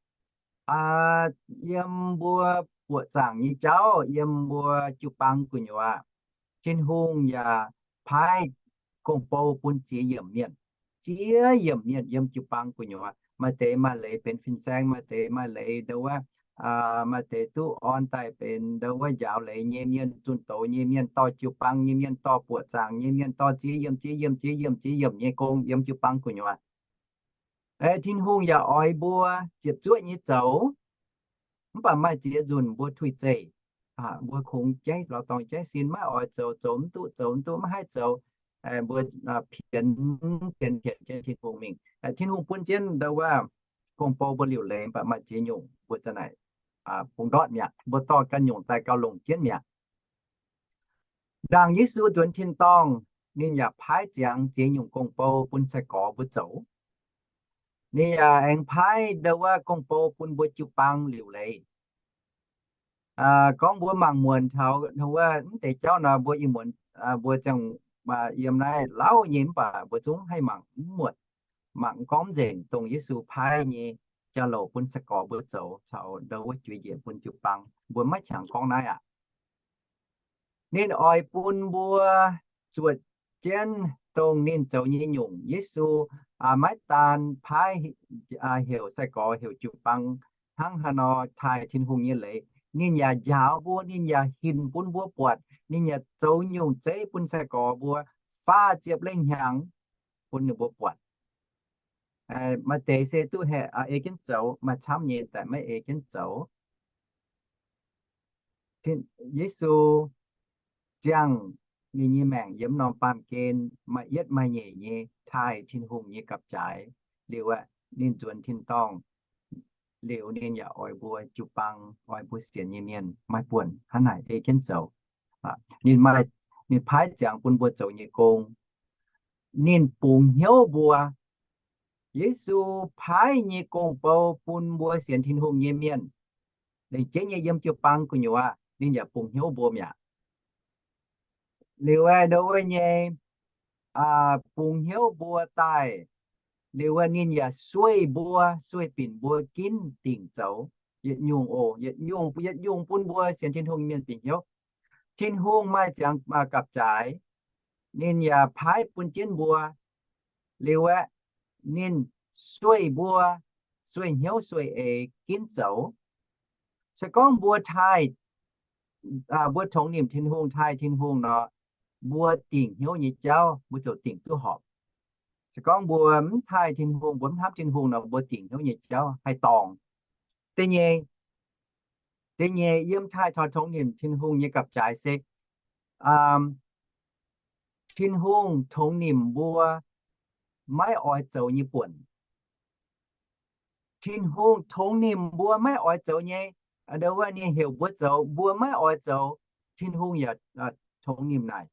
yiem mbuo buoqc zaangc nyei jauv yiem mbuo jiu-baang gu'nyuoz. Tin-Hungh yaac paaiv gong-bou bun ziex yiemc mienh, ziex yiemc mienh yiem jiu-baang gu'nyuoz. Maaih deix maaih leiz benx fin-saeng, maaih deix maaih leiz ndo wuov, maaih deix duqv orn daaih benx ndo wuov njaaux leiz nyei mienh, zunh doz nyei mienh, dorh jiu-baang nyei mienh, dorh buoqc zaangc nyei mienh, dorh ziex yiemc, ziex yiemc, ziex yiemc, ziex yiemc nyei gong yiem jiu-baang gu'nyuoz. Tin-Hungh yaac oix mbuo ziepc zuoqv nyei zoux. Mv baac maaih ziex nzunc mbuo tuix zeih, mbuo kungx jaiv lorz dorngx jaiv sin, maiv oix zoux, zoux mv duqv, zoux mv duqv, maiv haih zoux. Mbuo pienx pienx pienx jienv Tin-Hungh mingh. Tin-Hungh bun jienv ndo wuov gong-bou mbuo liuc leiz, mv baac maaih ziex nyungc mbuo za'naaic bungx ndortv mi'aqv. Mbuo dorh ganh nyungc daaih gauh longc jienv mi'aqv. Ndaangc Yesu nzuonx tin-dorngh, ninh yaac paaiv ziangx ziex nyungc gong-bou bun sai-gorx mbuo zoux. Ninh yaac aengx paaiv ndo wuov gong-bou bun mbuo jiu-baang liuc leiz. Gorngv mbuo mangc muonc taux wuov mv deix jauv nor, mbuo ih muonz mbuo ziangh yiem naaiv lauh nyei, mv baac mbuo zungv haih mangc mv muonc, mangc gorngv mv nzengc, dongh Yesu paaiv nyei jauv-louc bun sai-gorx mbuo zoux caux ndo wuov juix njiec bun jiu-baang. Mbuo maiv qangx gorngv naaiv aqv. Ninh oix bun mbuo zuotc jienv dongh ninh zoux nyei nyungc. Yesu maiv daan paaiv heuc sai-gorx heuc jiu-baang hnangv haaix nor taaih Tin-Hungh nyei leiz. Ninh yaac njaaux mbuo, ninh yaac hinc bun mbuo buatc, ninh yaac zoux nyungc zeiv bun sai-gorx mbuo faah ziepc lengh hnyangx bun ninh mbuo buatc. Maaih deix se duqv haeqv, ei jienv zoux, maaih camv nyei daaih maiv ei jienv zoux. Yesu ziangh ninh nyei maengc yiem norm baamh gen maaih yietv maaih nyeic nyei taaih Tin-Hungh nyei gapv-jaaix liuz aeqv, ninh nzuonx tin-dorngh liuz, ninh yaac oix mbuo jiu-baang, oix mbuo sienx nyei mienh maaih buonc hnangv naaic ei jienv zoux. Ninh maaih, ninh paaiv ziangx bun mbuo zoux nyei gong. Ninh bungx hnyouv mbuo. Yesu paaiv nyei gong-bou bun mbuo sienx Tin-Hungh nyei mienh, lengc jeiv nyei yiem jiu-baang gu'nyuoz, ninh yaac bungx hnyouv mbuo mi'aqv. Liuz aeqv, ndo wuov nyei bungx hnyouv mbuo daaih, liuz aeqv, ninh yaac sueih mbuo, sueih binc mbuo ginv dingc zoux yietc nyungc oc, yietc nyungc, yietc nyungc bun mbuo sienx Tin-Hungh mienh bieqc hnyouv. Tin-Hungh maaih ziangx gapv-jaaix, ninh yaac paaiv bun jienv mbuo. Liuz aeqv, ninh sueih mbuo, sueih hnyouv sueih eix ginv zoux. Se gorngv mbuo taaih, mbuo tongx nimc Tin-Hungh, taaih Tin-Hungh nor, mbuo dingc hnyouv nyei jauv mbuo ziouc dingc duqv horpc. Se gorngv mbuo mv taaih Tin-Hungh, mbuo mv hnamv Tin-Hungh nor, mbuo dingc hnyouv nyei jauv haih dorngc. Da'nyeic, da'nyeic yiem taaih taux tongx nimc Tin-Hungh nyei gapv-jaaix se Tin-Hungh tongx nimc mbuo maiv oix zoux nyei buonc. Tin-Hungh tongx nimc mbuo maiv oix zoux nyei, ndo wuov ninh heuc mbuo zoux, mbuo maiv oix zoux, Tin-Hungh yaac tongx nimc naaic.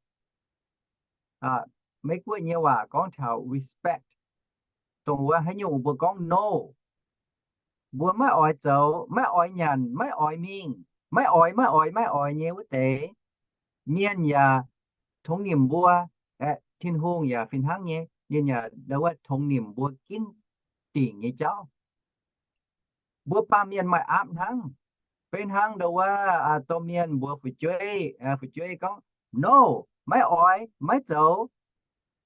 Meiv Guoqv nyei waac gorngv taux respect, dongh wuov haaix nyungc mbuo gorngv no, mbuo maiv oix zoux, maiv oix nyanc, maiv oix mingh, maiv oix, maiv oix, maiv oix nyei wuov deix, mienh yaac tongx nimc mbuo. Aeqv, Tin-Hungh yaac fih hnangv nyei, ninh yaac ndo wuov tongx nimc mbuo ginv dingc nyei jauv. Mbuo baamh mienh maaih aapv hnangv. Beiv hnangv ndo wuov domh mienh mbuox fu'jueiv, fu'jueiv gorngv, no, maiv oix, maiv zoux.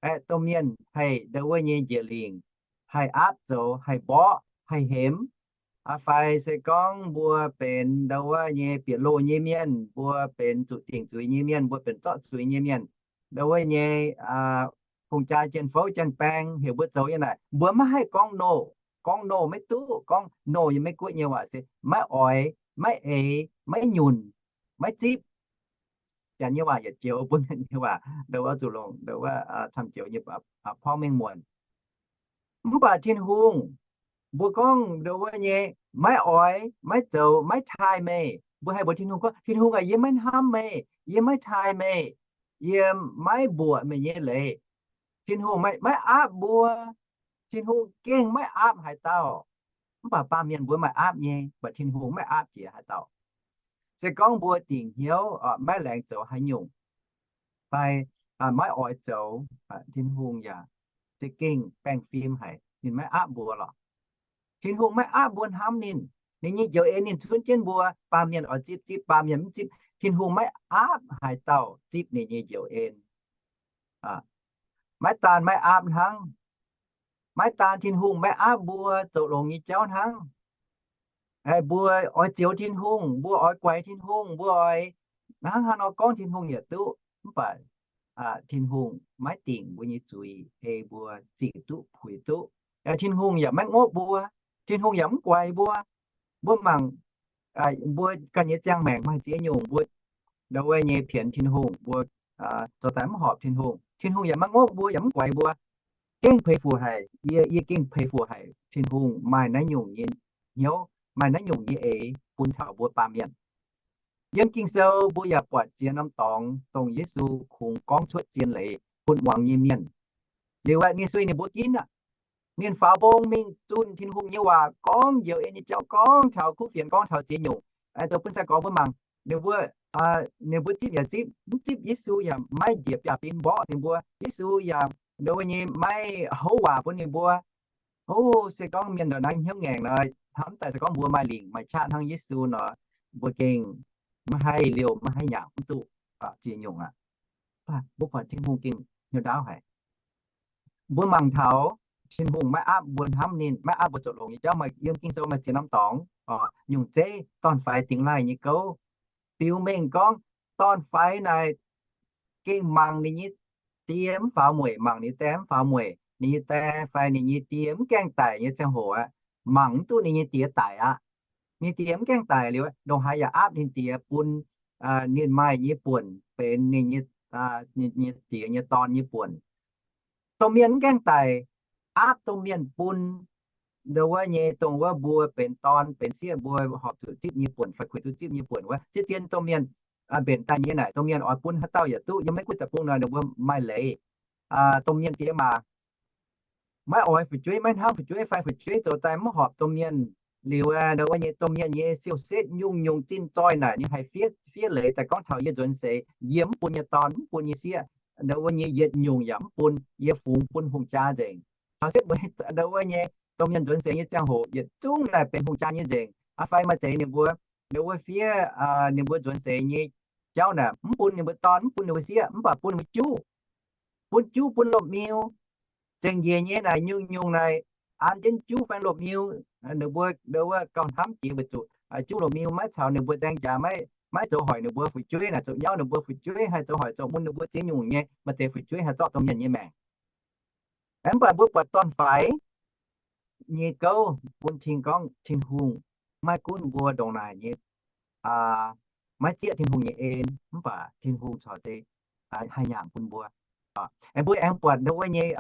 Aeqv, domh mienh haih ndo wuov nyei njiec lingc, haih aapv zoux, haih mborqv, haih hemx. Fai se gorngv mbuo benx ndo wuov nyei bieqc loh nyei mienh, mbuo benx zuqc dingc zuiz nyei mienh, mbuo benx zorqv zuiz nyei mienh, ndo wuov nyei hungh jaa, janx-fouv, janx-baeng heuc mbuo zoux nyei naaic, mbuo maiv haih gorngv no. Gorngv no maiv duqv. Gorngv no yiem Meiv Guoqv nyei waac se maiv oix, maiv eix, maiv nyunc, maiv zipv. Janx nyei waac yietc joux, bun nyei waac ndo wuov zuqc longc ndo wuov camv joux nyei porv mengh muonc. Mv baac Tin-Hungh, mbuo gorngv ndo wuov nyei maiv oix, maiv zoux, maiv taaih meih. Mbuo haih mbuox Tin-Hungh gorngv, Tin-Hungh aac, yie maiv hnamv meih, yie maiv taaih meih, yie maiv mbuoqc meih nyei leiz. Tin-Hungh maiv aapv mbuo. Tin-Hungh gengh maiv aapv haaix dauh. Mv baac baamh mienh mbuo maaih aapv nyei, mv baac Tin-Hungh maiv aapv jiex haaix dauh. Se gorngv mbuo dingc hnyouv maiv laengz zoux haaix nyungc, fai maiv oix zoux, Tin-Hungh yaac za'gengh baengh fim haic, ninh maiv aapv mbuo lorqc. Tin-Hungh maiv aapv mbuo hnamv ninh. Ninh nyei njoux en ninh cunv jienv mbuo. Baamh mienh oix zipv, zipv, baamh mienh mv zipv. Tin-Hungh maiv aapv haaix dauh zipv ninh nyei njoux en. Maiv daan maiv aapv hnangv, maiv daan Tin-Hungh maiv aapv mbuo zoux longx nyei jauv hnangv. Mbuo oix zioux Tin-Hungh, mbuo oix guaix Tin-Hungh, mbuo oix hnangv haaix nor gorngv Tin-Hungh yaac duqv. Mv baac Tin-Hungh maiv dingc mbuo nyei zuiz, ei mbuo zic duqv puix duqv. Tin-Hungh yaac maiv ngopv mbuo, Tin-Hungh yaac mv guaix mbuo. Mbuo mangc, mbuo ganh nyei ziangh maengc maaih ziex nyungc mbuo ndau wuov nyei pienx Tin-Hungh, mbuo zoux daaih mv horpc Tin-Hungh, Tin-Hungh yaac maiv ngopv mbuo yaac mv guaix mbuo. Gengh peix fuc haic, yie, yie gengh peix fuc haic Tin-Hungh maaih naaiv nyungc nyei hnyouv, maaih naaiv nyungc nyei eix bun taux mbuo baamh mienh. Yiem Ging-Sou mbuo yaac buatc ziex norm dorngx dongh Yesu kungx gorngv cuotv zien leiz bun muangx nyei mienh. Liuz aeqv, ninh sueih ninh mbuo ginv aqv. Ninh faaux mbong mingh zunh Tin-Hungh nyei waac, gorngv njoux en nyei jauv, gorngv taux kuv fienx, gorngv taux ziex nyungc. Zoux bun sai-gorx mbuo mangc, ninh mbuo, ninh mbuo zipv yaac zipv, mv zipv Yesu yaac maiv njiec biaav-bin mborqv ninh mbuo. Yesu yaac ndau wuov nyei maiv houv waac bun ninh mbuo. O, se gorngv mienh ndongc naaiv hnyouv ngaengc nor, hnamv daaih se gorngv mbuo maaih lingc maaih qaqv hnangv Yesu nor, mbuo gengh maiv haih liouh, maiv haih nyanc mv duqv ziex nyungc aqv. Mbuo buatc Tin-Hungh gengh hnyouv ndaauv haic. Mbuo mangc taux Tin-Hungh maiv aapv mbuo hnamv ninh, maiv aapv mbuo zoux longx nyei jauv. Maaih yiem Ging-Sou maaih ziex norm dorngx, nyungc zeiv dorn-faix dingx laaih nyei gouv. Biux mengh gorngv dorn-faix naaic gengh mangc ninh nyei die mv faaux mueic, mangc ninh die mv faaux mueic, ninh nyei die fai ninh nyei die mv gaengh daic nyei ziangh hoc aqv, mangc mv duqv ninh nyei die daic aqv. Ninh die mv gaengh daic liuz, ndongc haaix yaac aapv ninh die bun ninh maaih nyei buonc benx ninh nyei, ninh nyei die nyei dorn nyei buonc. Domh mienh mv gaengh daic, aapv domh mienh bun ndau wuov nyei, dongh wuov mbuo benx dorn benx sieqv mbuo horpc zuqc zipv nyei buonc fai kuinx duqv zipv nyei buonc wuov. Ziex zien domh mienh mbenc daaih nyei naaic, domh mienh oix bun haaix dauh yaac duqv. Yiem Meiv Guoqv deic-bung nor, ninh mbuo maaih leiz, domh mienh diex maac maiv oix fu'jueiv, maiv hnamv fu'jueiv fai fu'jueiv zoux daaih mv horpc domh mienh. Liuz ndau wuov nyei domh mienh nyei siou-setv nyungc-nyungc zinh zoih naaic ninh haih fiev, fiev leiz daaih gorngv taux yie nzuonx seix yie mv bun nyei dorn, mv bun nyei sieqv, ndau wuov nyei yietc nyungc yaac mv bun, yie fungx bun hungh jaa nzengc. Taux setv mueiz ndau wuov nyei domh mienh nzuonx seix nyei ziangh hoc yietc zungv naaic benx hungh jaa nyei nzengc. Aa, fai maaih deix ninh mbuo, ndau wuov fiev ninh mbuo nzuonx seix nyei jauv naaic mv bun ninh mbuo dorn, mv bun ninh mbuo sieqv, mv baac bun ninh mbuo juv, bun juv bun lomh miu, zengc njiec nyei naaic nyungc-nyungc naaic an jienv juv fai lomh miu. Ninh mbuo ndau wuov gauh hnamv jiex weic zuqc juv lomh miu maiv caux ninh mbuo nzaeng jaax, maiv, maiv zoux hoic ninh mbuo fu'jueiv naaic, zoux nyauv ninh mbuo fu'jueiv, haih zoux hoic zoux mun ninh mbuo ziex nyungc nyei. Maaih deix fu'jueiv haih zorqv domh mienh nyei maengc. Mv baac mbuo buatc dorn-faix nyei gouv bun cing gorngv Tin-Hungh maiv gunv mbuo ndongc naaic nyei maiv zieqv Tin-Hungh nyei en, mv baac Tin-Hungh corc haih nyanc bun mbuo. Mbuo aengx buatc ndau wuov nyei,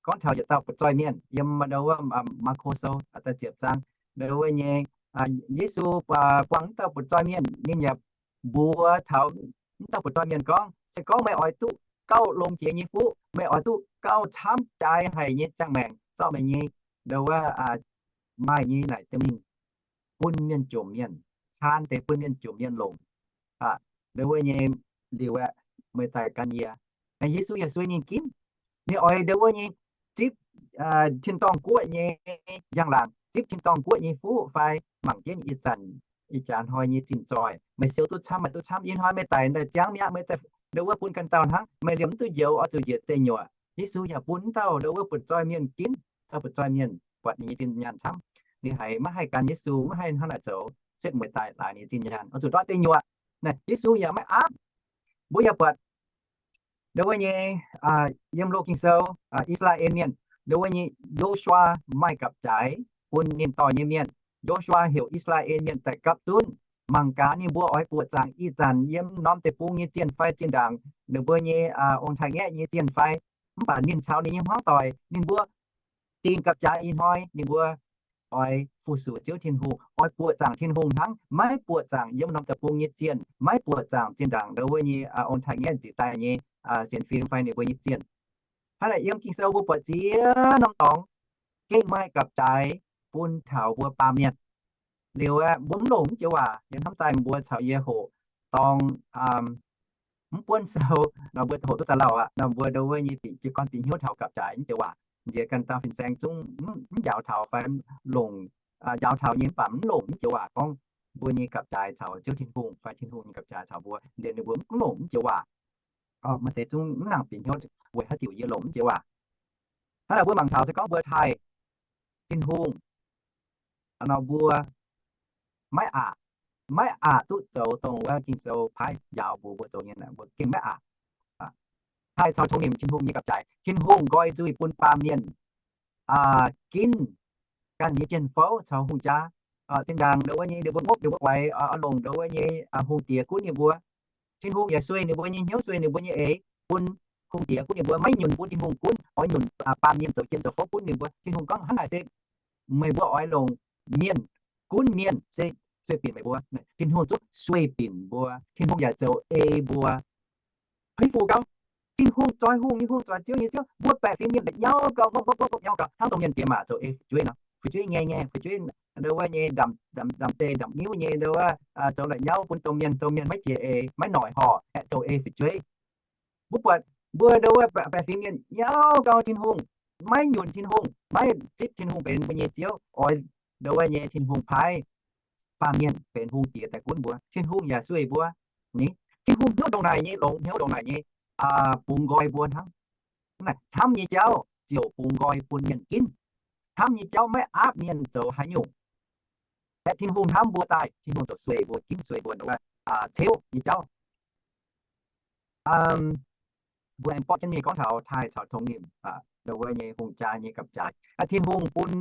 gorngv taux yietc dauh butv-zoih mienh yiem ndau wuov Maako Sou da'ziepc zaang, ndau wuov nyei Yesu buangh wuov dauh butv-zoih mienh, ninh yaac mbuox taux wuov dauh butv-zoih mienh gorngv, se gorngv meih oix duqv gauh longx jiex nyei fuqv, meih oix duqv gauh camv jaaix haic nyei ziangh maengc, zorqv meih nyei ndau wuov maaih nyei naaic diex mingh bun mienh jomc mienh, taan deix bun mienh jomc mienh longc. Ndau wuov nyei liuz aeqv, meih daaih gan yie. Naaiv Yesu yaac sueih ninh ginv. Ninh oix ndau wuov nyei zipv tin-dorngh guoqv nyei njang-laangc, zipv tin-dorngh guoqv nyei fuqv fai mangc jienv ih zanc, ih jaax hnoi nyei zinh zoih. Meih siou duqv camv, maaih duqv camv, ih hnoi meih daic daaih ziangv mi'aqv, meih daaih ndau wuov bun ganh dauh hnangv, meih liemh mv duqv njoux oix zuqc njiec deic nyuoqc. Yesu yaac bun wuov dauh ndau wuov butv-zoih mienh ginv. Dauh butv-zoih mienh buatc ninh nyei zinh nyaanh camv, ninh haiz maiv haih gan Yesu, maiv haih hnangv naaic zoux, setv mueiz daaih laaix ninh nyei zinh nyaanh oix zuqc ndortv deic nyuoqc. Naaiv Yesu yaac maiv aapv. Mbuo yaac buatc ndau wuov nyei yiem Loz-Ging Sou, I^saa^laa^en Mienh, ndau wuov nyei Yo^su^waa maaih gapv-jaaix bun ninh dorh nyei mienh. Yo^su^waa heuc I^saa^laa^en Mienh daaih gapv zunv, mangc gaax ninh mbuo oix buoqc zaangc ih zanc yiem norm deic-bung nyei zienh fai zinh ndaangc ninh mbuo nyei ong-taaix-ngaeqv nyei zienh fai. Mv baac ninh caux ninh nyei hmuangv doic ninh mbuo dingh gapv-jaaix ih hnoi ninh mbuo oix fu-sux Ziouv Tin-Hungh, oix buoqc zaangc Tin-Hungh hnangv, maiv buoqc zaangc yiem norm deic-bung nyei zienh, maiv buoqc zaangc zinh ndaangc ndau wuov nyei ong-taaix-ngaeqv nziqc daaih nyei sienx fim fai ninh mbuo nyei zienh. Hnangv naaic yiem Ging-Sou mbuo buatc ziex norm dorngx gengh maaih gapv-jaaix bun taux mbuo baamh mienh. Liuz aeqv, mbuo mv longc mv joux waac, yie hnamv daaih mbuo caux yie hoqc dorngx mv buonv sou nor mbuo hoqc duqv daaih lauh aqv. Nor mbuo ndau wuov nyei bieqc jiez gorn bieqc hnyouv taux gapv-jaaix mv joux waac, nziex ganh dauh fin-saeng zungv mv njaaux taux fai longc njaaux taux nyei, mv baac mv longc mv joux waac gorngv mbuo nyei gapv-jaaix caux Ziouv Tin-Hungh fai Tin-Hungh nyei gapv-jaaix caux mbuo, ninh mbuo mv longc mv joux waac. Maaih deix zungv mv nangc bieqc hnyouv weic haaix diuc yie longc mv joux waac. Hnangv naaic mbuo mangc taux se gorngv mbuo taaih Tin-Hungh nor, mbuo maiv aqc, maiv aqc duqv zoux dongh wuov Ging-Sou paaiv njaaux mbuox mbuo zoux nyei, mbuo gengh maiv aqc. Taaih caux tongx nimc Tin-Hungh nyei gapv-jaaix. Tin-Hungh nqoi nzuih bun baamh mienh ginv ganh nyei jien-fouv caux hungh jaa. Zinh ndaangc ndongc wuov nyei ninh mbuo ngopv ninh mbuo guaix, longc ndongc wuov nyei hungh diex gunv ninh mbuo. Tin-Hungh yaac sueih ninh mbuo nyei hnyouv, sueih ninh mbuo nyei eix, bun hungh diex gunv ninh mbuo, maiv nyunc bun Tin-Hungh gunv, oix nyunc baamh mienh zoux jien zoux fouv gunv ninh mbuo. Tin-Hungh gorngv, hnangv naaic se meih mbuo oix longc mienh gunv mienh se sueih binc meih mbuo. Tin-Hungh zungv sueih binc mbuo. Tin-Hungh yaac zoux ei mbuo. Hnangv fungx gau, Tin-Hungh zoix hungh nyei Hungh, zoix ziouv nyei Ziouv. Mbuo baeqc fingx mienh la'nyauv gau, ngopv ngopv ngopv ngopv nyauv gau, hnangv dongh mienh diex maac zoux ei fu'jueiv nor, fu'jueiv ngaengh ngaengh, fu'jueiv ndongc wuov nyei ndamc, ndamc deix ndamc niuv nyei ndongc wuov, zoux la'nyauv bun domh mienh, domh mienh maiv jiex eix, maiv noic horc, aengx zoux ei fu'jueiv. Mbuo buatc mbuo ndongc wuov baeqc fingx mienh nyauv gau Tin-Hungh, maiv nyunc Tin-Hungh, maiv zipv Tin-Hungh benx mbuo nyei Ziouv, oix ndongc wuov nyei Tin-Hungh paaiv baamh mienh benx hungh diex daaih gunv mbuo. Tin-Hungh yaac sueih mbuo. Ni, Tin-Hungh hnyouv ndongc naaic nyei, longx hnyouv ndongc naaic nyei, bungx nqoi mbuo hnangv. Hnamv nyei jauv ziouc bungx nqoi bun mienh ginv. Hnamv nyei jauv maiv aapv mienh zoux haaix nyungc. Aeqv, Tin-Hungh hnamv mbuo daaih, Tin-Hungh ziouc sueih mbuo, ginv sueih mbuo ndongc wuov ceuv nyei jauv. Mbuo aengx borqv jienv mingh gorngv taux taaih caux tongx nimc ndongc wuov nyei hungh jaa nyei gapv-jaaix. Tin-Hungh bun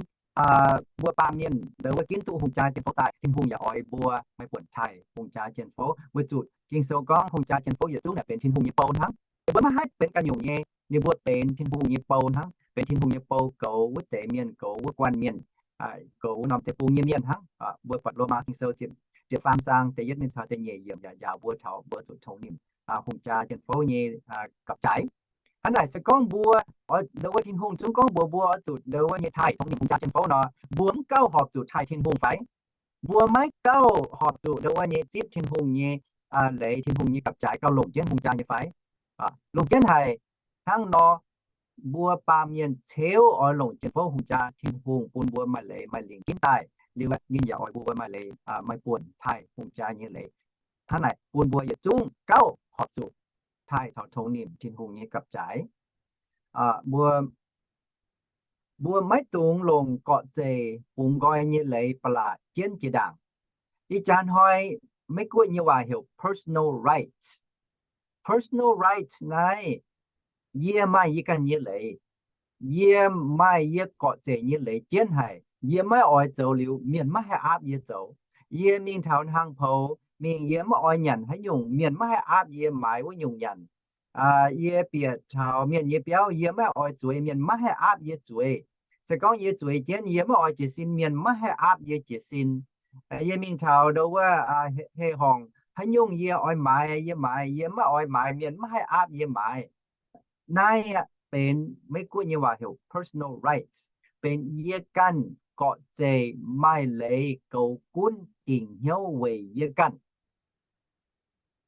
mbuo baamh mienh ndongc wuov ginv duqv hungh jaa jien-fouv daaih, Tin-Hungh yaac oix mbuo maaih buonc taaih hungh jaa jien-fouv, weic zuqc Ging-Sou gorngv hungh jaa jien-fouv yietc zungv naaic benx Tin-Hungh nyei bou hnangv. Ninh mbuo maiv haih benx ganh nyungc nyei. Ninh mbuo benx Tin-Hungh nyei bou hnangv, benx Tin-Hungh nyei bou goux wuov deix mienh, goux wuov guanh mienh, goux wuov norm deic-bung nyei mienh hnangv. Mbuo buatc Lomaa Ging-Sou ziepc faam zaang da'yietv mingh taux da'nyeic yiemc yaac njaaux mbuo taux mbuo zuqc tongx nimc hungh jaa jien-fouv nyei gapv-jaaix. Hnangv naaic se gorngv mbuo ndongc wuov Tin-Hungh zungv gorngv mbuox mbuo oix zuqc ndongc wuov nyei taaih tongx nimc hungh jaa jien-fouv nor, mbuo mv gauh horpc zuqc taaih Tin-Hungh fai? Mbuo maiv gauh horpc zuqc ndongc wuov nyei zipv Tin-Hungh nyei leiz, Tin-Hungh nyei gapv-jaaix gauh longc jienv hungh jaa nyei fai? Longc jienv haic. Hnangv nor, mbuo baamh mienh ceuv oix longc jien-fouv hungh jaa, Tin-Hungh bun mbuo maaih leiz maaih lingc ginv daaih liuz, ninh yaac oix bun mbuo maaih leiz, maaih buonc taaih hungh jaa nyei leiz. Hnangv naaic bun mbuo yietc zungv gauh horpc zuqc taaih caux tongx nimc Tin-Hungh nyei gapv-jaaix. Mbuo, mbuo maiv dungx longc gorqv-zeic bungx nqoi nyei leiz ba'laqc jienv jiex ndaangc. Ih jaax hnoi Meiv Guoqv nyei waac heuc personal rights. Personal rights naaiv, yie maaih yie ganh nyei leiz. Yie maaih yie gorqv-zeic nyei leiz jienv haic. Yie maiv oix zoux liuz mienh maiv haih aapv yie zoux. Yie mingh taux hang poux mingh, yie maiv oix nyanc haaix nyungc mienh maiv haih aapv yie maaiz wuov nyungc nyanc. Yie bieqc taux mienh nyei biauv, yie maiv oix zueiz mienh maiv haih aapv yie zueiz. Se gorngv yie zueiz jienv, yie maiv oix jiez sin mienh maiv haih aapv yie jiez sin. Yie mingh taux ndongc wuov hei horngc haaix nyungc yie oix maaiz yie maaiz, yie maiv oix maaiz mienh maiv haih aapv yie maaiz. Naaiv benx Meiv Guoqv nyei waac heuc personal rights, benx yie ganh gorqv-zeic maaih leiz goux gunv dingc hnyouv weic yie ganh.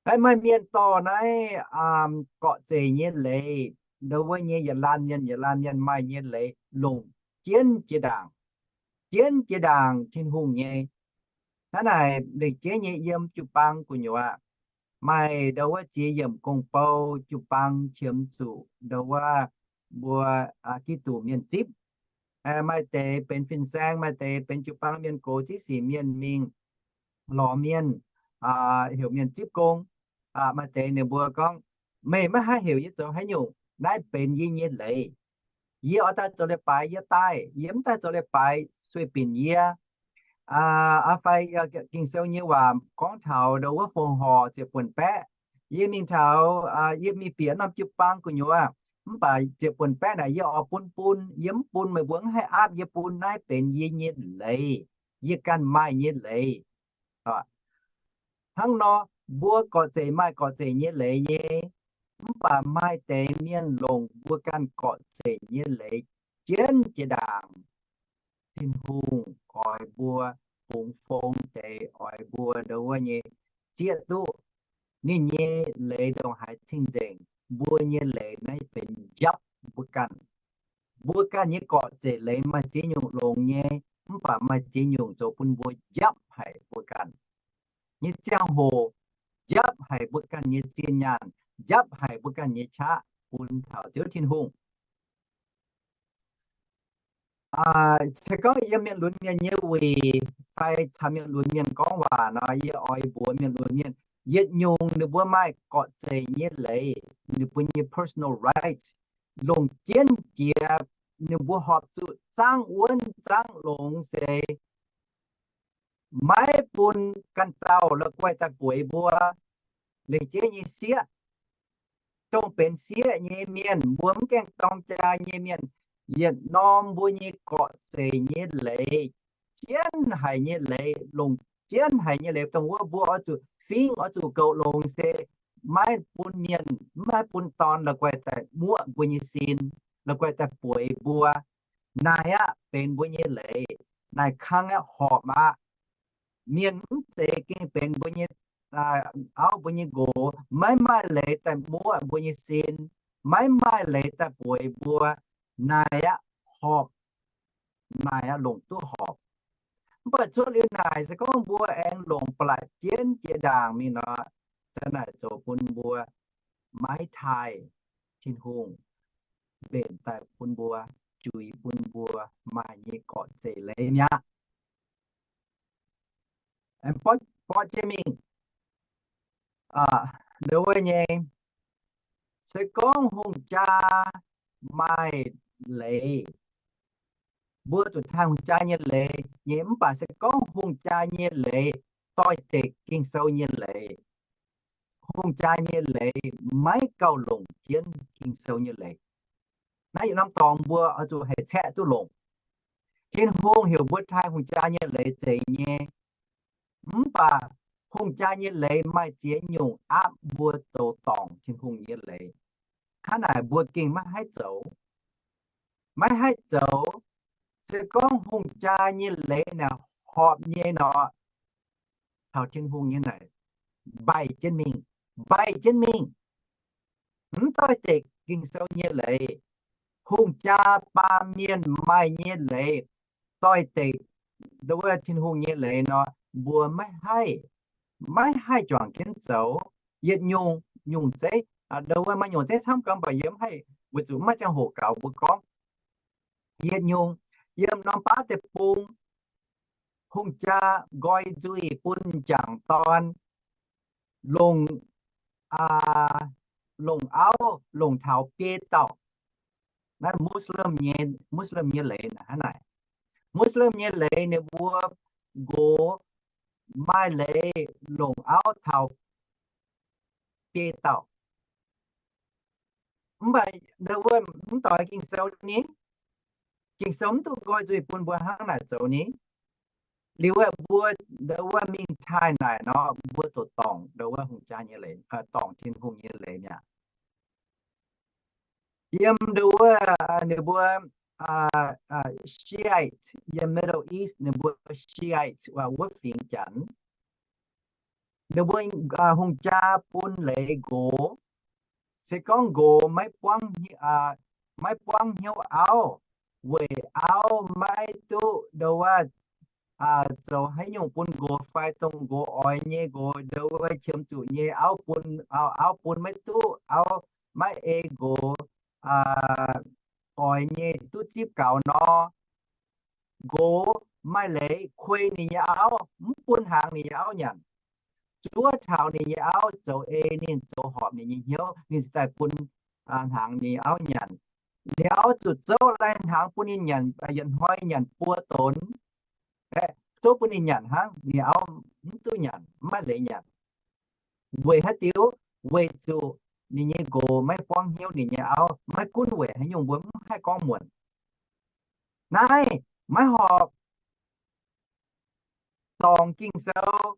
Maaih mienh dorh naaiv gorqv-zeic nyei leiz, ndongc wuov nyei yietc laanh mienh yietc laanh mienh maaih nyei leiz longc jienv jiex ndaangc, jienv jiex ndaangc Tin-Hungh nyei. Hnangv naaic, lengc jeiv nyei yiem jiu-baang gu'nyuoz, maaih ndongc wuov ziex yiemc gong-bou jiu-baang qiemx zuqc ndongc wuov mbuo Giduc mienh zipv. Maaih deix benx fin-saeng, maaih deix benx jiu-baang mienh gox zipv sic mienh mingh lorz mienh, heuc mienh zipv gong. Maaih deix ninh mbuo gorngv, meih maiv haih heuc yie zoux haaix nyungc, naaiv benx yie nyei leiz. Yie oix daaih zoux leiz-baaix yie daaih, yie mv daaih zoux leiz-baaix sueih binc yie. Fai Ging-Sou nyei waac gorngv taux ndongc wuov fongc horc ziepc buonc baeqv, yie mingh taux, yie mingh bieqc norm jiu-baang gu'nyuoz, mv baac ziepc buonc baeqv naaic yie oix bun bun, yie mv bun meih mbuo mv haih aapv yie bun, naaiv benx yie nyei leiz, yie ganh maaih nyei leiz. Hnangv nor, mbuo gorqv-zeic maaih gorqv-zeic nyei leiz nyei, mv baac maaih deix mienh longc mbuo ganh gorqv-zeic nyei leiz jienv jiex ndaangc. Tin-Hungh oix mbuo bungx fong deix, oix mbuo ndongc wuov nyei zieqv duqv ninh nyei leiz ndongc haaix cing-nzengc. Mbuo nyei leiz naaiv benx njapv mbuo ganh. Mbuo ganh nyei gorqv-zeic leiz maaih ziex nyungc longx nyei. mv baac maaih ziex nyungc zoux bun mbuo njapv haic mbuo ganh nyei ziangh hoc, njapv haic mbuo ganh nyei zinh nyaanh, njapv haic mbuo ganh nyei qaqv bun taux Ziouv Tin-Hungh. Se gorngv yiem mienh lunx mienh nyei wuic fai caux mienh lunx mienh gorngv waac nor, yie oix mbuox mienh lunx mienh, yietc nyungc ninh mbuo maaih gorqv-zeic nyei leiz, ninh mbuo nyei personal rights, longc jienv jiex, ninh mbuo horpc zuqc zaangv wuonv zaangv longx se maiv bun ganh dauh la'guaih daaih bueix mbuo. Lengc jeiv nyei sieqv, dongh benx sieqv nyei mienh, mbuo mv gaengh dorng jaa nyei mienh, yietc norm mbuo nyei gorqv-zeic nyei leiz, jienv haic nyei leiz, longc jienv haic nyei leiz, dongh wuov mbuo oix zuqc fingx, oix zuqc goux longx se maiv bun mienh, maiv bun dorn la'guaih daaih muoqv mbuo nyei sin, la'guaih daaih bueix mbuo. Naaic aqv benx mbuo nyei leiz. Naaic kangv aqv, horpc aqv. Mienh mv zeiz gengh benx mbuo nyei auv, mbuo nyei nqox, maiv maaih leiz daaih muoqv mbuo nyei sin, maiv maaih leiz daaih bueix mbuo. Naaic aqv, horpc. Naaic aqv, longc duqv horpc. Mv baac cuotv liuz naaic, se gorngv mbuo aengx longc ba'laqc jienv jiex ndaangc mingh nor, za'naaic zoux bun mbuo maiv taaih Tin-Hungh mbenc daaih bun mbuo, juix bun mbuo maaih nyei gorqv-zeic leiz mi'aqv. Borqv jienv mingh, ndo wuov nyei, se gorngv hungh jaa maaih leiz, mbuo zuqc taaih hungh jaa nyei leiz nyei. Mv baac se gorngv hungh jaa nyei leiz doix-dekc Ging-Sou nyei leiz, hungh jaa nyei leiz maiv gauh longc jienv Ging-Sou nyei leiz. Naaiv yietc norm dorngx mbuo oix zuqc haih caeqv duqv longc. Tin-Hungh heuc mbuo taaih hungh jaa nyei leiz zeiz nyei. Mv baac hungh jaa nyei leiz maaih ziex nyungc aapv mbuo zoux dorngc Tin-Hungh nyei leiz. Hnangv naaic mbuo gengh maiv haih zoux. Maiv haih zoux. Se gorngv hungh jaa nyei leiz naaic horpc nyei nor, caux Tin-Hungh nyei naaic mbaih jienv mingh, mbaih jienv mingh. Mv doix-dekc Ging-Sou nyei leiz, hungh jaa baamh mienh maaih nyei leiz, doix-dekc ndo wuov Tin-Hungh nyei leiz nor, mbuo maiv haih, maiv haih juangc jienv zoux. Yietc nyungc, nyungc zeiv, ndo wuov maaih nyungc zeiv camv gau, mv baac yie mv haih weic zuqc maiv ziangh hoc gaux mbuo gorngv. Yietc nyungc, yiem norm baav deic-bung, hungh jaa nqoi nzuih bun m'jangc dorn longc, longc auv longc taux biei dauh. Naaiv Muslim nyei, Muslim nyei leiz hnangv naaic. Muslim nyei leiz ninh mbuo nqox maaih leiz longc auv taux biei dauh. Mv baac ndo wuov mv doix Ging-Sou ni. Ging-Sou mv duqv nqoi nzuih bun mbuo hnangv naaic zoux ni. Liuz wuov mbuo ndo wuov mingh taaih naaic nor, mbuo zoux dorngc ndo wuov hungh jaa nyei leiz, dorngc Tin-Hungh nyei leiz mi'aqv. Yiem ndo wuov ninh mbuo Shiite yiem Middle East, ninh mbuo Shiite wuov fingx Janx, ninh mbuo hungh jaa bun leiz nqox. Se gorngv nqox maiv buangv, maiv buangv hnyouv auv, weic auv maiv duqv ndo wuov zoux haaix nyungc bun nqox fai dongh nqox oix nyei nqox ndo wuov qiemx zuqc nyei auv bun, auv bun maiv duqv, auv maiv ei nqox oix nyei duqv zipv gaux nor, nqox maaih leiz kuei ninh nyei auv, mv bun hnaangx ninh nyei auv nyanc. Zuov taux ninh nyei auv zoux ei ninh, zoux horpc ninh nyei hnyouv, ninh cingx daaih bun hnaangx ninh nyei auv nyanc. Ninh auv zuqc zouv lai hnaangx bun ninh nyanc, yietc hnoi nyanc buo donx, zouv bun ninh nyanc hnangv, ninh auv mv duqv nyanc, mv maaih leiz nyanc. Weic haaix diuc? Weic zuqc ninh nyei nqox maiv buangv hnyouv ninh nyei auv. Maiv gunv weic haaix nyungc mbuo mv haih gorngv muonc. Naaiv maiv horpc. Dorngc Ging-Sou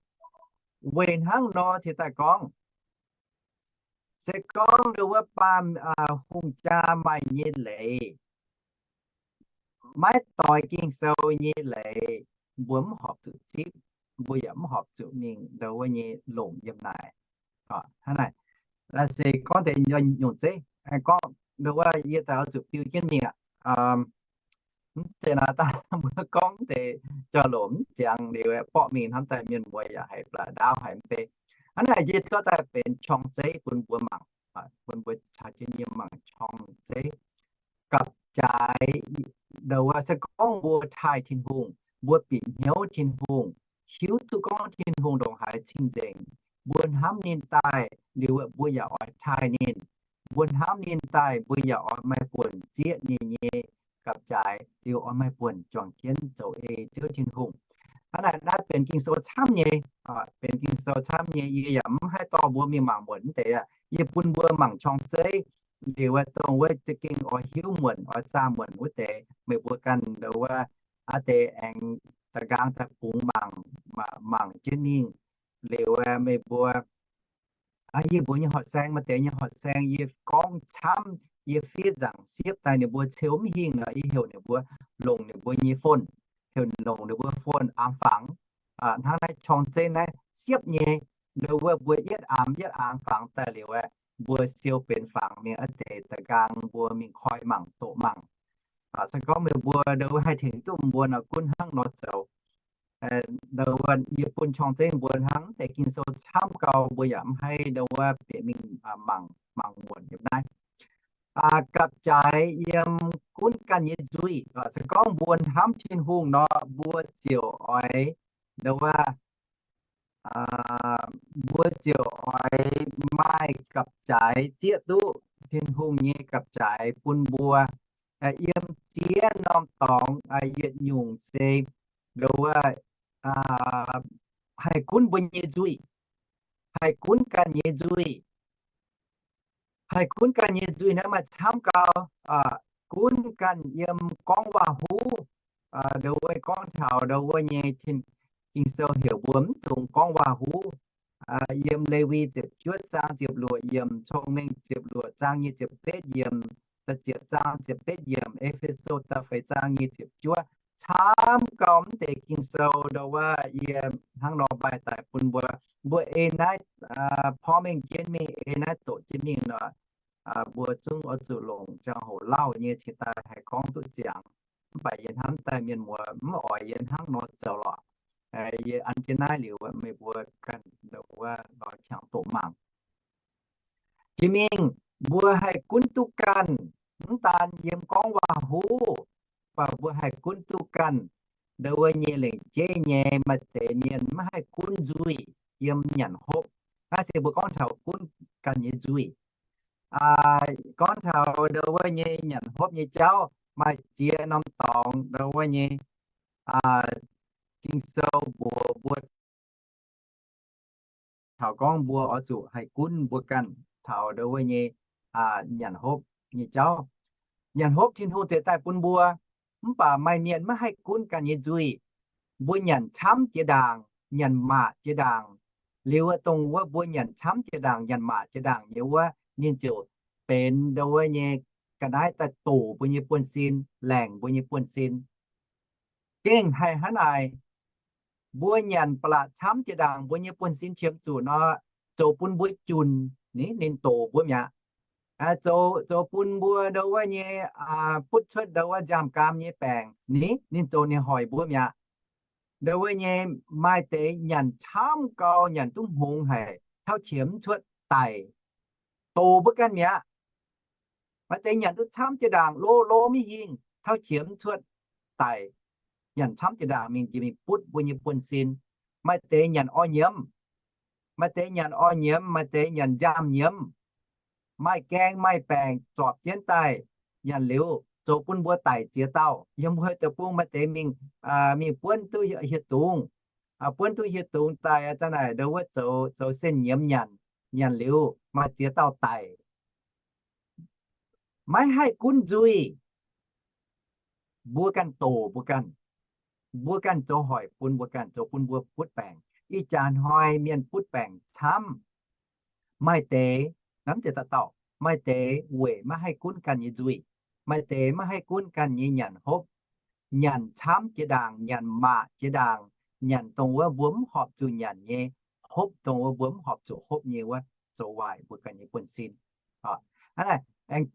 weic hnangv nor cingx daaih gorngv, se gorngv ndo wuov baamh hungh jaa maaih nyei leiz, maiv doix Ging-Sou nyei leiz, mbuo mv horpc zuqc zipv, mbuo yaac mv horpc zuqc mingh ndo wuov nyei longc yiem naaic. Hnangv naaic, se gorngv deix nyungc zeiv, gorngv ndo wuov yie daaih oix zuqc biu jienv mingh aqv. Mv zeiz naaiv dangh mbuo gorngv deix jauv-louc mv ziangx liuz, borqv mingh hnamv daaih mienh muoz yaac haiz ba'laqc ndaauv haic mv bei. Hnangv naaic yie zorqv daaih benx qorng-zeiv bun mbuo mangc, bun mbuo caux jienv yiem mangc qorng-zeiv. Gapv-jaaix, ndau wuov se gorngv mbuo taaih Tin-Hungh, mbuo bieqc hnyouv Tin-Hungh, hiuv duqv gorngv Tin-Hungh ndongc haaix cing-nzengc, mbuo hnamv ninh daaih liuz mbuo yaac oix taaih ninh. Mbuo hnamv ninh daaih mbuo yaac oix maaih buonc zieqv ninh nyei gapv-jaaix, liuz oix maaih buonc juangc jienv zoux ei Ziouv Tin-Hungh. Hnangv naaic naaiv benx Ging-Sou camv nyei, benx Ging-Sou camv nyei. Yie yaac mv haih dorh mbuo mingh mangc muonc mv deix aqv. Yie bun mbuo mangc qorng-zeiv liuz, dongh wuov za'gengh oix hiuv muonc oix zaah muonc wuov deix, meih mbuo ganh ndau wuov aa deix aengx da'nqaang daaih bungx mangc, mangc jienv mingh. Liuz meih mbuo, yie mbuo nyei horqc saeng, maaih deix nyei horqc saeng yie gorngv camv, yie fiev nzaangc siepv daaih ninh mbuo ceu mv hingh nor, yie heuc ninh mbuo longc ninh mbuo nyei phone, heuc longc ninh mbuo phone aamx fangx. Hnangv naaiv qorng-zeiv naaiv siepv nyei, ndau wuov mbuo yietv aamx yietv aamx fangx daaih liuz aeqv, mbuo siou benx fangx mingh aqv deix da'nqaang mbuo mingh koi mangc doqc mangc. Se gorngv meih mbuo ndau wuov haih tengx duqv mbuo nor gunv hnangv nor zoux. Ndau wuov yie bun qorng-zeiv mbuo hnangv deix Ging-Sou camv gau, mbuo yaac mv haih ndau wuov bieqc mingh mangc, mangc muonc yiem naaiv. Gapv-jaaix yiem gunv ganh nyei nzuih. Se gorngv mbuo hnamv Tin-Hungh nor, mbuo ziouc oix ndau wuov mbuo ziouc oix maaih gapv-jaaix zieqv duqv Tin-Hungh nyei gapv-jaaix bun mbuo yiem ziex norm dorngx yietc nyungc se ndau wuov haih gunv mbuo nyei nzuih, haih gunv ganh nyei nzuih. Haih gunv ganh nyei nzuih naaiv maaih camv gau. Gunv ganh yiem gorngv waac-huv. Ndau wuov gorngv taux ndau wuov nyei Ging-Sou heuc mbuo mv dungx gorngv waac-huv. Yiem Lewi ziepc juov zaang ziepc luoqc yiemc, Cong-Mengh ziepc luoqc zaang nyic ziepc betv yiemc, da'ziepc zaang ziepc betv yiemc, E^fe^so da'feix zaang nyic ziepc juov, camv gau mv deix Ging-Sou ndau wuov yie hnangv nor maaih daaih bun mbuo. Mbuo ei naaiv porv mengh jienv mingh, ei naaiv doqc jienv mingh nor, mbuo zungv oix zuqc longc ziangh hoc lauh nyei cingx daaih haih gorngv duqv ziangx. Mv baac yie hnamv daaih mienh muoz mv oix yie hnangv nor zoux lorqc. Yie an jienv naaiv liuz, meih mbuo ganh ndau wuov lorz qangx doqc mangc. Jiex mingh mbuo haih gunv duqv ganh, mv daan yiem gorngv waac-huv, mv baac mbuo haih gunv duqv ganh. Ndau wuov nyei lengc jeiv nyei maaih deix mienh maiv haih gunv nzuih yiem nyanc hopv. Naaiv se mbuo gorngv taux gunv ganh nyei nzuih. Gorngv taux ndau wuov nyei nyanc hopv nyei jauv, maaih ziex norm dorngx ndau wuov nyei Ging-Sou mbuox mbuo taux gorngv mbuo oix zuqc haih gunv mbuo ganh taux ndau wuov nyei nyanc hopv nyei jauv. Nyanc hopv Tin-Hungh ziouc daaih bun mbuo, mv baac maaih mienh maiv haih gunv ganh nyei nzuih. Mbuo nyanc camv jiex ndaangc, nyanc maac jiex ndaangc. Liuz dongh wuov mbuo nyanc camv jiex ndaangc, nyanc maac jiex ndaangc nyei wuov, ninh ziouc benx ndau wuov nyei ga'naaiv daaih doqc mbuo nyei buonv-sin, laengc mbuo nyei buonv-sin. Gengh haih hnangv naaic, mbuo nyanc ba'laqc camv jiex ndaangc mbuo nyei buonv-sin qiemx zuqc nor, zoux bun mbuo junc, ninh, ninh doqc mbuo mi'aqv. Zoux, zoux bun mbuo ndau wuov nyei butv cuotv ndau wuov nziaamv-gaam nyei baengc, ninh, ninh zoux ninh hoic mbuo mi'aqv. Ndau wuov nyei maaih deix nyanc camv gau, nyanc duqv hngongx haic, tauv qiemx cuotv daic, doqc mbuo ganh mi'aqv. Maaih deix nyanc duqv camv jiex ndaangc, lo lo maiv hingh, tauv qiemx cuotv daic. Nyanc camv jiex ndaangc mingh jiex mingh butv mbuo nyei buonv-sin. Maaih deix nyanc orv nyiemv, maaih deix nyanc orv nyiemv, maaih deix nyanc nziaamv nyiemv. Maaih gaeng maaih baengc zorpc jienv daaih, nyanc liuz zoux bun mbuo daic ziex dauh. Yiem mbuo deic-bung maaih deix mingh, mingh buonv duqv hieh dungz, buonv duqv hieh dungz daaih, zanc naaic ndau wuov zoux, zoux sen nyiemz nyanc, nyanc liuz maaih ziex dauh daic. Maiv haih gunv nzuih. Mbuo ganh doqc mbuo ganh. Mbuo ganh zoux hoic bun mbuo ganh, zoux bun mbuo butv baengc. Ih jaax hnoi mienh butv baengc camv. Maaih deix, hnamv jiex dauh dauh, maaih deix weic maiv haih gunv ganh nyei nzuih. Maaih deix maiv haih gunv ganh nyei nyanc hopv. Nyanc camv jiex ndaangc, nyanc maac jiex ndaangc, nyanc dongh wuov mbuo mv horpc zuqc nyanc nyei, hopv dongh wuov mbuo mv horpc zuqc hopv nyei wuov, zoux waaic mbuo ganh nyei buonv-sin.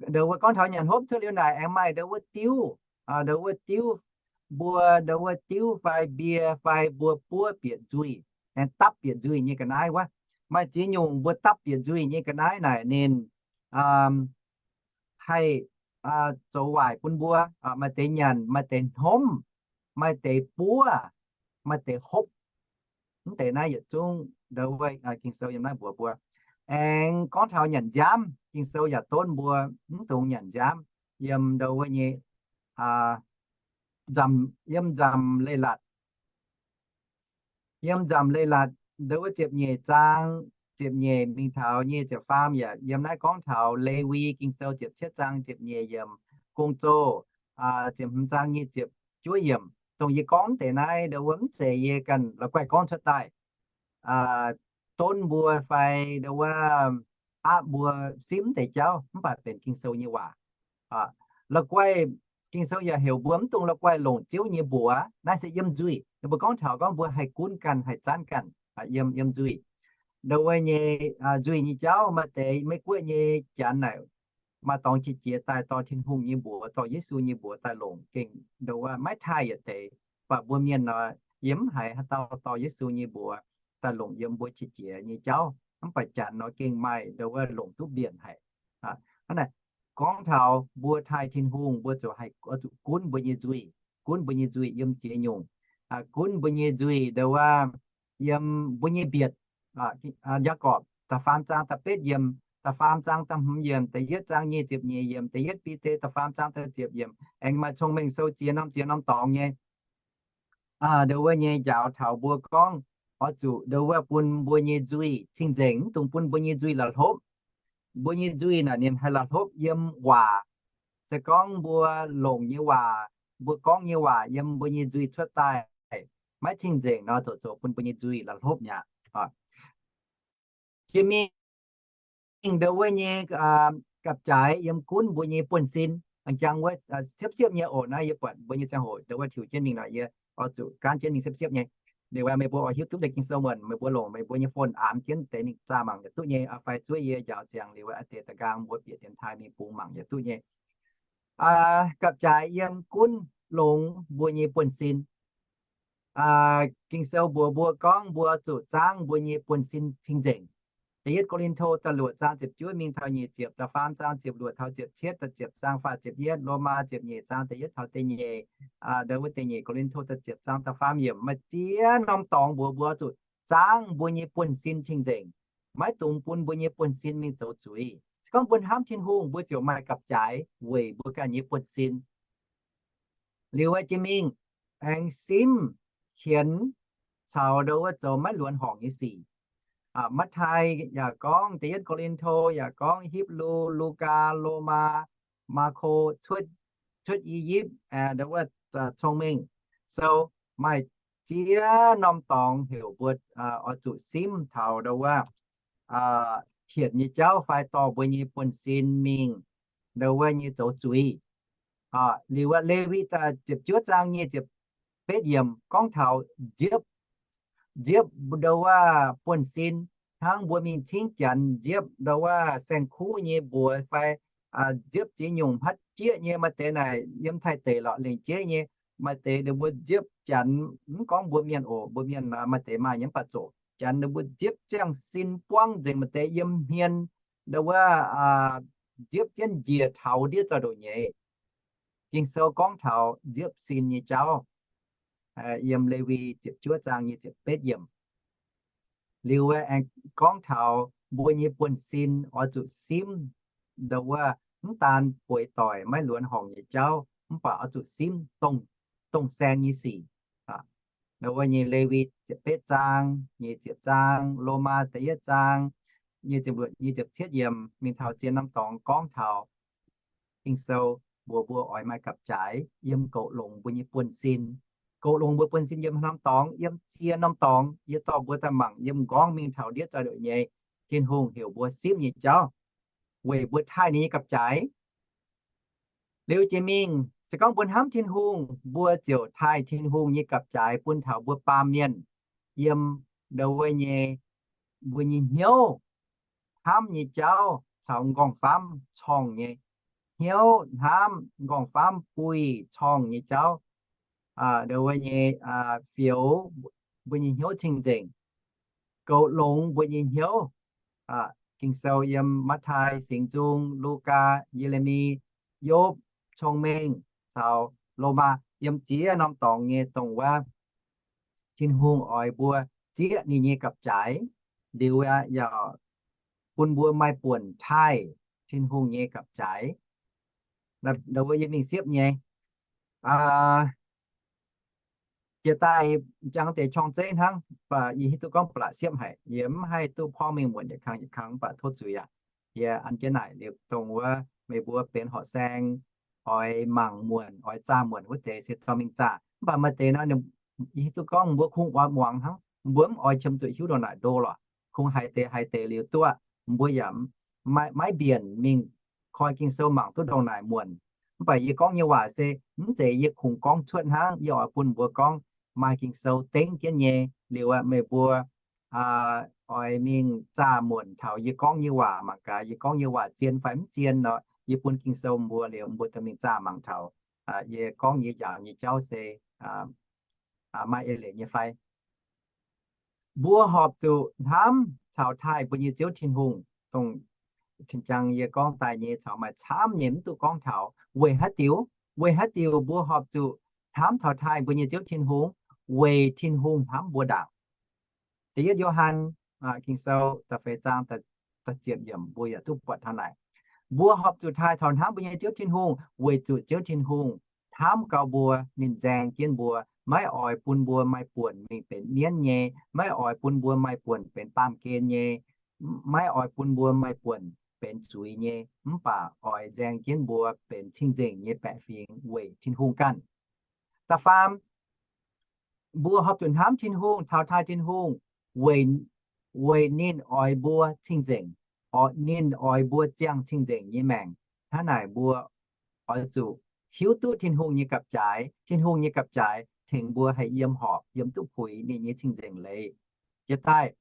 Ndau wuov gorngv taux nyanc hopv cuotv liuz naaic aengx maaih ndau wuov diuv. Ndo wuov diuv, mbuo ndo wuov diuv fai mbie fai mbuo buov bieqc nzuih, aengx dapv bieqc nzuih nyei ga'naaiv wuov. Maaih ziex nyungc mbuo dapv bieqc nzuih nyei ga'naaiv naaic ninh haih zoux waaic bun mbuo. Maaih deix nyanc, maaih deix hnomv, maaih deix buov, maaih deix hopv. Mv deix naaiv yietc zungv ndo wuov Ging-Sou yiem naaiv mbuox mbuo. Aengx gorngv taux nyanc nziaamv, Ging-Sou yaac donv mbuo mv dungx nyanc nziaamv yiem ndo wuov nyei, yiem nzamc leiz-latc. Yiem nzamc leiz-latc ndo wuov ziepc nyeic zaang, ziepc nyeic mingh taux nyic ziepc faam yaac yiem naaiv gorngv taux Lewi Ging-Sou ziepc cietv zaang ziepc nyeic yiemc, Gong-Zoh ziepc hmz zaang nyic ziepc juov yiemc. Dongh yie gorngv deix naaiv ndo wuov mv zeiz yie ganh la'guaih gorngv cuotv daaih donv mbuo fai ndo wuov aqv mbuo simv deix jauv, mv baac benx Ging-Sou nyei waac. La'guaih Ging-Sou yaac heuc mbuo mv dungx la'guaih longc Ziouv nyei mbuox. Naaiv se yiem nzuih. Ninh mbuo gorngv taux gorngv mbuo haih gunv ganh, haih zanv ganh yiem, yiem nzuih. Ndo wuov nyei nzuih nyei jauv, maaih deix Meiv-Guoqv nyei janx naaic maaih dorngx qiex jiez daaih dorh Tin-Hungh nyei mbuox, dorh Yesu nyei mbuox daaih longc gengh ndo wuov maiv taaih yietc deix. Mv baac mbuo mienh nor, yie mv haiz haaix dauh dorh Yesu nyei mbuox daaih longc yiem mbuo qiex jiez nyei jauv. Mv baac janx nor gengh maaih ndo wuov longc duqv mbienc haic. Hnangv naaic, gorngv taux mbuo taaih Tin-Hungh, mbuo zuqc haih oix zuqc gunv mbuo nyei nzuih. Gunv mbuo nyei nzuih yiem ziex nyungc. Gunv mbuo nyei nzuih ndo wuov yiem mbuo nyei mbietc. Yaagorpc da'faam zaang da'betv yiemc, da'faam zaang da'hmz yiemc, da'yietv zaang nyic ziepc nyeic yiemc, da'yietv Bide da'faam zaang da'ziepc yiemc, aengx maaih Cong-Mengh Sou ziex norm ziex norm dorngx nyei ndo wuov nyei njaaux taux mbuo gorngv oix zuqc ndo wuov bun mbuo nyei nzuih cing-nzengc, mv dungx bun mbuo nyei nzuih la'hlopv. Mbuo nyei nzuih naaic ninh haih la'hlopv yiem waac. Se gorngv mbuo longc nyei waac, mbuo gorngv nyei waac yiem mbuo nyei nzuih cuotv daaih maiv cing-nzengc nor, zoux zoux bun mbuo nyei nzuih la'hlopv mi'aqv. Jiex mingh ndo wuov nyei gapv-jaaix yiem gunv mbuo nyei buonv-sin. A'jang wuov siepv-siepv nyei oc. Naaiv yie buatc mbuo nyei ziangh hoc ndo wuov tiux jienv mingh nor, yie oix zuqc gaanv jienv mingh siepv-siepv nyei. Liuz meih mbuo oix hiuv duqv deix Ging-Sou muonc, meih mbuo longc meih mbuo nyei phone aamx jienv deix mingh zaah mangc yietc duqv nyei. Fai zuov yie njaaux ziangx liuz wuov deix da'nqaang mbuo bieqc dienx taaih mingh bungx mangc yietc duqv nyei. Gapv-jaaix yiem gunv longx mbuo nyei buonv-sin. Ging-Sou mbuox mbuo gorngv mbuo zuqc zaangv mbuo nyei buonv-sin cing-nzengc. Da'yietv Ko^lin^to da'luoqc zaang ziepc juov mingh taux nyic ziepc, da'faam zaang ziepc luoqc taux ziepc cietv, da'ziepc zaang faah ziepc yietv, Lomaa ziepc nyeic zaang da'yietv taux da'nyeic, ndo wuov da'nyeic Ko^lin^to da'ziepc zaang da'faam yiemc. Maaih ziex norm dorngx mbuox mbuo zuqc zaangv mbuo nyei buonv-sin cing-nzengc. Maiv dungx bun mbuo nyei buonv-sin mingh zoux zuiz. Se gorngv mbuo hnamv Tin-Hungh, mbuo ziouc maaih gapv-jaaix weic mbuo ganh nyei buonv-sin. Liuz wuov jiex mingh aengx simv, hienx caux ndo wuov zoux maiv luonx horngc nyei sic. Matv^tai yaac gorngv, da'yietv Ko^lin^to yaac gorngv, Hipv^lu, Lugaa, Lomaa, Maako, Cuotv I^yipv, ndo wuov Cong-Mengh Sou. Maaih ziex norm dorngx heuc mbuo oix zuqc simv taux ndo wuov hietc nyei jauv fai dorh mbuo nyei buonv-sin mingh ndo wuov nyei zoux zuiz. Liuz wuov Lewi ziepc juov zaang nyic ziepc betv yiemc gorngv taux nziepv, nziepv ndo wuov buonv-sin, hnangv mbuo mingh cingv janx nziepv ndo wuov saeng-kuv nyei mbuox fai nziepv ziex nyungc hmatv jieqv nyei. Maaih deix naaic yiem Taiv deic lorqc lengc jeiv nyei. Maaih deix ninh mbuo nziepv janx, mv gorngv mbuo mienh oc, mbuo mienh maaih deix maaih nyei mv baac zoqc janx ninh mbuo nziepv ziangh sin buangv nzengc, maaih deix yiem hmien ndo wuov nziepv jienv njiec taux ndiev zaux ndoqc nyeiz. Ging-Sou gorngv taux nziepv sin nyei jauv yiem Lewi ziepc juov zaang nyic ziepc betv yiemc. Liuz aengx gorngv taux mbuo nyei buonv-sin oix zuqc simv ndo wuov mv daan bueix doic maiv luonx horngc nyei jauv, mv baac oix zuqc simv dongh saeng nyei sic. Ndo wuov nyei Lewi ziepc betv zaang, nyic ziepc zaang, Lomaa da'yietv zaang, nyic ziepc luoqc, nyic ziepc cietv yiemc mingh taux ziex norm dorngx gorngv taux Ging-Sou mbuox mbuo oix maaih gapv-jaaix yiem goux longx mbuo nyei buonv-sin. Goux longx mbuo buonv-sin yiem norm dorngx, yiem ziex norm dorngx yie dorh mbuo daaih mangc yiem m'nqorngv mingh taux ndiev zaux ndoqc nyeiz, Tin-Hungh heuc mbuo simv nyei jauv weic mbuo taaih ninh nyei gapv-jaaix. Liuz jiex mingh se gorngv mbuo hnamv Tin-Hungh, mbuo ziouc taaih Tin-Hungh nyei gapv-jaaix bun taux mbuo baamh mienh yiem ndo wuov nyei, mbuo nyei hnyouv, hnamv nyei jauv caux m'nqorngv-famv corngh nyei. hnyouv hnamv nqorngv-famv buih corngh nyei jauv, ndo wuov nyei fioux mbuo nyei hnyouv cing-nzengc, goux longx mbuo nyei hnyouv. Ging-Sou yiem Matv^tai, Singx Nzung, Lugaa, Ye^le^mi, Yopv, Cong-Mengh caux Lomaa yiem ziex norm dorngx nyei dongh wuov Tin-Hungh oix mbuo zieqv ninh nyei gapv-jaaix, liuz aqv yaac bun mbuo maaih buonc taaih Tin-Hungh nyei gapv-jaaix. Ndo wuov yie mingh siepv nyei. Jiex daaih jangx deix qorng-zeiv hnangv, baac yie hiuv duqv gorngv ba'laqc siepv haic. Yie mv haih duqv porv mengh muonc yietc kang yietc kang, mv baac tov zuiz aqv. Yie an jienv naaic liuz dongh wuov meih mbuo benx horqc saeng, oix mangc muonc, oix zaah muonc wuov deix se dorh mingh zaah. Mv baac maaih deix nor, yie hiuv duqv gorngv mbuo kungx oix muangx hnangv, mbuo mv oix qiemx zuqc hiuv ndongc naaic ndo lorqc. Kungx haiz deix haiz deix liuz duqv, mbuo yaac maiv mbienc mingh koi Ging-Sou mangc duqv ndongc naaic muonc. Mv baac yie gorngv nyei waac se mv zeiz yie kungx gorngv cuotv hnangv. Yie oix bun mbuo gorngv maaih Ging-Sou dengv jienv nyei. Liuz aqv, meih mbuo oix mingh zaah muonc taux yie gorngv nyei waac mangc gaax, yie gorngv nyei waac zien fai mv zien nor, yie bun Ging-Sou mbuo liuz, mbuo dorh mingh zaah mangc taux yie gorngv nyei, yie njaaux nyei jauv se maaih eix leiz nyei fai. Mbuo horpc zuqc hnamv caux taaih mbuo nyei Ziouv Tin-Hungh. Dongh cing-jang yie gorngv daaih nyei caux maaih camv nyei mv duqv gorngv taux. Weic haaix diuc? Weic haaix diuc mbuo horpc zuqc hnamv caux taaih mbuo nyei Ziouv Tin-Hungh? Weic Tin-Hungh hnamv mbuo ndaangc. Da'yietv Yo^han Ging-Sou da'feix zaang da'ziepc yiemc mbuo yaac duqv buatc taux naaic. Mbuo horpc zuqc taaih caux hnamv mbuo nyei Ziouv Tin-Hungh weic zuqc Ziouv Tin-Hungh hnamv gau mbuo, ninh nzaeng jienv mbuo, maiv oix bun mbuo maaih buonc mingh benx mienv nyei, maiv oix bun mbuo maaih buonc benx baamh gen nyei, maiv oix bun mbuo maaih buonc benx zuiz nyei, mv baac oix nzaeng jienv mbuo benx cing-nzengc nyei baeqc fingx weic Tin-Hungh ganh. Da'faam, mbuo horpc zuqc hnamv Tin-Hungh caux taaih Tin-Hungh weic, weic ninh oix mbuo cing-nzengc, oix, ninh oix mbuo ziangh cing-nzengc nyei maengc. Hnangv naaic mbuo oix zuqc hiuv duqv Tin-Hungh nyei gapv-jaaix. Tin-Hungh nyei gapv-jaaix tengx mbuo haih yiem horpc, yiem duqv puix ninh nyei cing-nzengc leiz. Jiex daaih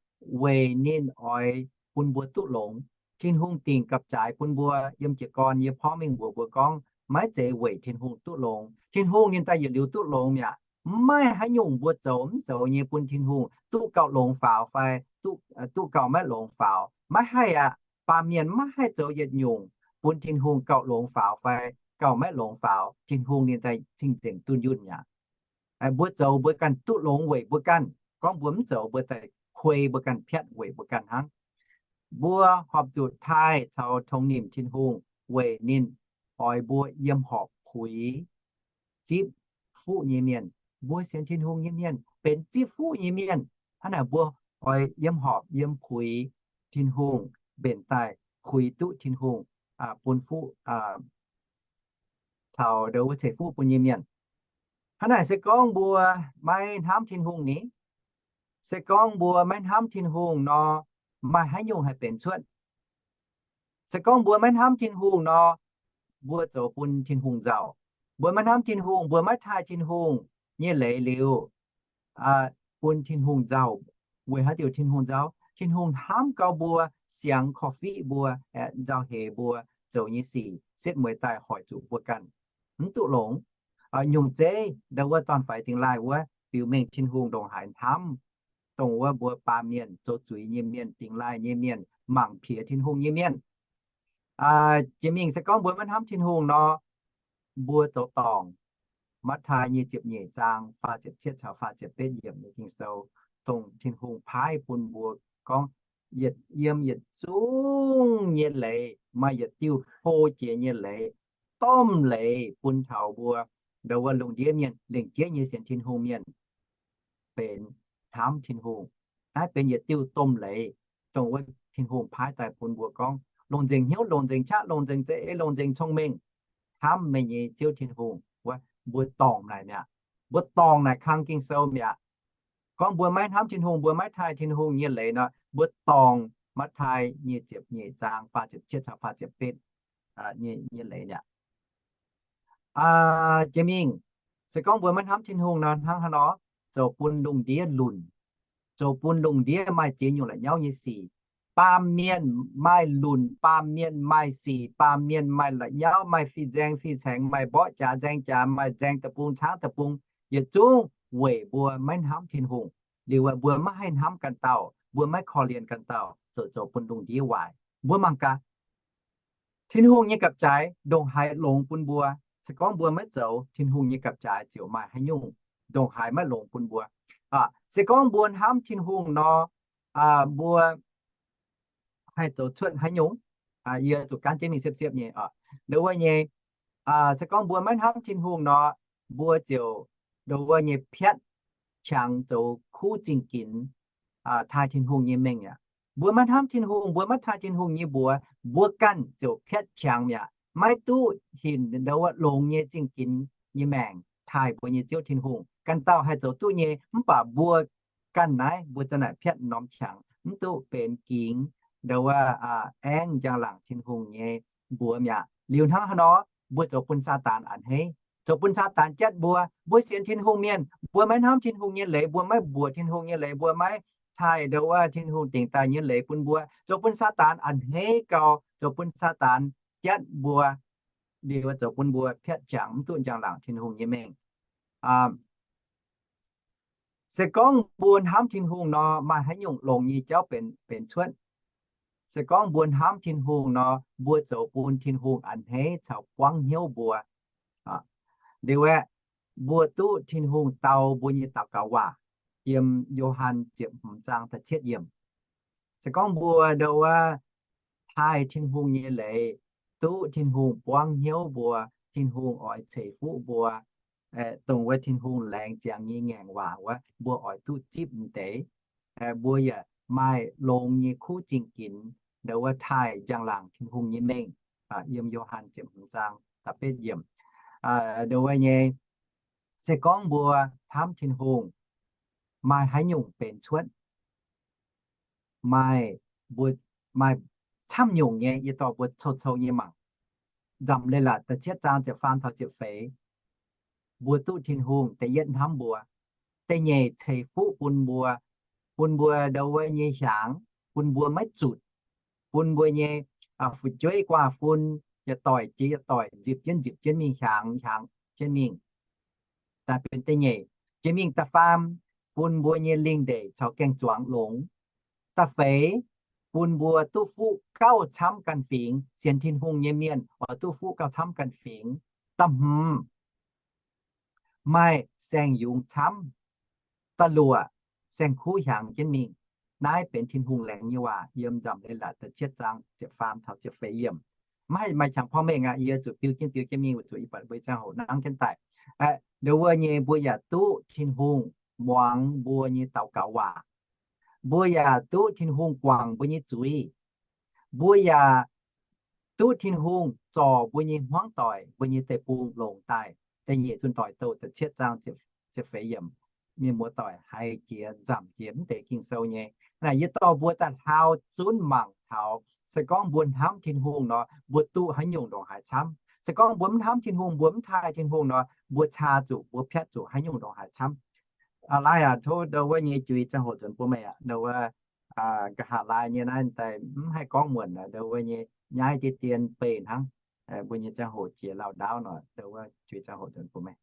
weic ninh oix bun mbuo duqv longx. Tin-Hungh dingc gapv-jaaix bun mbuo. Yiem jiez gorn yie porv mengh mbuox mbuo gorngv, maiv zeiz weic Tin-Hungh duqv longx. Tin-Hungh ninh daaih yietc liuz duqv longx mi'aqv. Maiv haaix nyungc mbuo zoux mv zoux nyei bun Tin-Hungh duqv gauh longx faaux fai duqv, duqv gauh maiv longx faaux. Maiv haih aqv. Baamh mienh maiv haih zoux yietc nyungc bun Tin-Hungh gauh longx faaux fai gauh maiv longx faaux. Tin-Hungh ninh daaih cing-nzengc dunh yunh mi'aqv. Mbuo zoux mbuo ganh duqv longx weic mbuo ganh. Gorngv mbuo mv zoux mbuo daaih kuei mbuo ganh piatv weic mbuo ganh hnangv. Mbuo horpc zuqc taaih caux tongx nimc Tin-Hungh weic ninh oix mbuo yiem horpc puix zipv fuqv nyei mienh. Mbuo sienx Tin-Hungh nyei mienh benx zipv fuqv nyei mienh. Hnangv naaic mbuo oix yiem horpc yiem puix Tin-Hungh, mbenc daaih puix duqv Tin-Hungh bun fuqv caux ndo wuov ceix fuqv bun nyei mienh. Hnangv naaic se gorngv mbuo maiv hnamv Tin-Hungh ni, se gorngv mbuo maiv hnamv Tin-Hungh nor, maaih haaix nyungc haih benx cuotv? Se gorngv mbuo maiv hnamv Tin-Hungh nor, mbuo zoux bun Tin-Hungh nzauh. Mbuo maiv hnamv Tin-Hungh, mbuo maiv taaih Tin-Hungh nyei leiz liuz, bun Tin-Hungh nzauh. Weic haaix diuc Tin-Hungh nzauh? Tin-Hungh hnamv gau mbuo, siangx korv-fiqv mbuo, aeqv, nzauh heix mbuo zoux nyei sic, setv mueiz daaih hoic zuqc mbuo ganh mv duqv longx. Nyungc zeiv ndo wuov dorn-faix dingh laaih wuov biux mengh Tin-Hungh ndongc haaix hnamv dongh wuov mbuo baamh mienh, zoux zuiz nyei mienh, dingh laaih nyei mienh, mangc piex Tin-Hungh nyei mienh. Jiex mingh se gorngv mbuo maiv hnamv Tin-Hungh nor, mbuo zoux dorngc. Matv^tai nyei ziepc nyeic zaang faah ziepc cietv caux faah ziepc betv yiemc nyei Ging-Sou, dongh Tin-Hungh paaiv bun mbuo gorngv, yietc yiem yietc zungv nyei leiz, maaih yietc diuh hlo jiex nyei leiz, domh leiz bun taux mbuo ndo wuov lungh ndiev mienh, lengc jeiv nyei sienx Tin-Hungh mienh benx hnamv Tin-Hungh. Naaiv benx yietc diuh domh leiz, dongh wuov Tin-Hungh paaiv daaih bun mbuo gorngv longc nzengc hnyouv, longc nzengc qaqv, longc nzengc za'eix, longc nzengc cong-mengh hnamv meih nyei Ziouv Tin-Hungh wuov. Mbuo dorngc naaic mi'aqv. Mbuo dorngc naaic kang Ging-Sou mi'aqv. Gorngv mbuo maiv hnamv Tin-Hungh, mbuo maiv taaih Tin-Hungh nyei leiz nor, mbuo dorngc Matv^tai nyei ziepc nyeic zaang faah ziepc cietv caux faah ziepc betv nyei leiz mi'aqv. Jiex mingh, se gorngv mbuo maiv hnamv Tin-Hungh nor, hnangv haaix nor? Zoux bun lungh ndiev lunc, zoux bun lungh ndiev maaih ziex nyungc la'nyauv nyei sic. baamh mienh maaih lunc, baamh mienh maaih sic, baamh mienh maaih la'nyauv, maaih fih nzaeng fih caengx, maaih mborqv jaax nzaeng jaax, maaih nzaeng deic-bung caangv deic-bung, yietc zungv weic mbuo maiv hnamv Tin-Hungh. Liuz mbuo maiv haih hnamv ganh dauh, mbuo maiv korv-lienh ganh dauh, zoux zoux bun lungh ndiev waaic. Mbuo mangc gaax, Tin-Hungh nyei gapv-jaaix ndongc haaix longx bun mbuo. Se gorngv mbuo maiv zoux, Tin-Hungh nyei gapv-jaaix ziouc maaih haaix nyungc ndongc haaix maiv longx bun mbuo. Se gorngv mbuo hnamv Tin-Hungh nor, mbuo haih zoux cuotv haaix nyungc? Yie zuqc gaanv jienv mingh siepv-siepv nyei. Nduov wuov nyei, se gorngv mbuo maiv hnamv Tin-Hungh nor, mbuo ziouc nduov wuov nyei piatv qangx zoux kuv zingh ginx, taaih Tin-Hungh nyei mengh aqv. Mbuo maiv hnamv Tin-Hungh, mbuo maiv taaih Tin-Hungh nyei mbuox, mbuo ganh ziouc piatv qangx mi'aqv, maiv duqv hinc nduov wuov longx nyei zingh ginx nyei maengc taaih mbuo nyei Ziouv Tin-Hungh. Ganh dauh haih zoux duqv nyei, mv baac mbuo ganh naaiv mbuo za'naaic piatv norm qangx, mv duqv benx gingx nduov wuov aengv njang-laangc Tin-Hungh nyei mbuox mi'aqv. Liuz hnangv haaix nor, mbuo zoux bun Saadaan a'hneiv, zoux bun Saadaan jatv mbuo. Mbuo sienx Tin-Hungh mienh, mbuo maiv hnamv Tin-Hungh nyei leiz, mbuo maiv mbuoqc Tin-Hungh nyei leiz, mbuo maiv taaih nduov wuov Tin-Hungh dingc daaih nyei leiz bun mbuo, zoux bun Saadaan a'hneiv gau, zoux bun Saadaan jatv mbuo. Liuz zoux bun mbuo piatv qangx mv duqv njang-laangc Tin-Hungh nyei mengh. Se gorngv mbuo hnamv Tin-Hungh nor, maaih haaix nyungc longx nyei jauv benx, benx cuotv? Se gorngv mbuo hnamv Tin-Hungh nor, mbuo zoux bun Tin-Hungh a'hneiv caux buangv hnyouv mbuo. Liuz aeqv, mbuo duqv Tin-Hungh dau mbuo nyei daux gaux waac, yiem Yo^han ziepc hmz zaang da'cietv yiemc. Se gorngv mbuo nduov wuov taaih Tin-Hungh nyei leiz, duqv Tin-Hungh buangv hnyouv mbuo, Tin-Hungh oix ceix fuqv mbuo, dongh wuov Tin-Hungh laengz ziangx nyei ngaengc waac wuov, mbuo oix duqv zipv m'deix. Mbuo yaac maaih longx nyei kuv zingh ginx nduov wuov taaih njang-laangc Tin-Hungh nyei mengh. Yiem Yo^han ziepc hmz zaang da'betv yiemc. Nduov wuov nyei, se gorngv mbuo hnamv Tin-Hungh, maaih haaix nyungc benx cuotv? Maaih, mbuo maaih camv nyungc nyei, yie dorh mbuo cou-cou nyei mangc. Nzamc Leiz-Latc da'cietv zaang ziepc faam taux ziepc feix, mbuo duqv Tin-Hungh da'yietv hnamv mbuo, da'nyeic ceix fuqv bun mbuo, bun mbuo nduov wuov nyei hiaangx, bun mbuo maiv zutc, bun mbuo nyei fu'jueiv guaav fun yietc doic jiex yietc doic nzipc jienv nzipc jienv mingh, hiaangx hiaangx jienv mingh. Daaih benx da'nyeic. Jiex mingh da'faam, bun mbuo nyei lingh ndeic caux gaeng-zuangx longx. Da'feix, bun mbuo duqv fuqv gauh camv ganh fingx. Sienx Tin-Hungh nyei mienh oix duqv fuqv gauh camv ganh fingx. Da'hmz, maaih saeng-yungz camv. Da'luoqc, saeng-kuv hiaangx jienv mingh. Naaiv benx Tin-Hungh laengz nyei waac yiem Nzamc Leiz-Latc da'cietv zaang ziepc faam taux ziepc feix yiemc. Maiv haih maaih qangx porv mengh aqv. Yie zuqc biu jienv biu jienv mingh, weic zuqc yie buatc mbuo ziangh hoc nangv jienv daaih. Nduov wuov nyei mbuo yaac duqv Tin-Hungh muangx mbuo nyei daux gaux waac. Mbuo yaac duqv Tin-Hungh guangc mbuo nyei zuiz. Mbuo yaac duqv Tin-Hungh zorc mbuo nyei hmuangv doic, mbuo nyei deic-bung longc daaih. Da'nyeic Zunh Doic Douh da'cietv zaang ziepc feix yiemc. Mienh muoz-doic, haiz jiex nzamc jiex mv deix Ging-Sou nyei. Naaic yie dorh mbuo daaih hlaau zunv mangc taux, se gorngv mbuo hnamv Tin-Hungh nor, mbuo duqv haaix nyungc ndongc haaix camv. Se gorngv mbuo mv hnamv Tin-Hungh, mbuo mv taaih Tin-Hungh nor, mbuo caa zuqc, mbuo piatv zuqc haaix nyungc ndongc haaix camv. Laih aac, tov nduov wuov nyei juiz ziangh hoc nzuonx bun meih aqv. Nduov wuov nqa'haav laai nyei naaiv daaih mv haih gorngv muonc, nduov wuov nyei nyaiv deix dien beih hnangv. Mbuo nyei ziangh hoc jiex lauh ndaauv nor, nduov wuov juiz ziangh hoc nzuonx bun meih.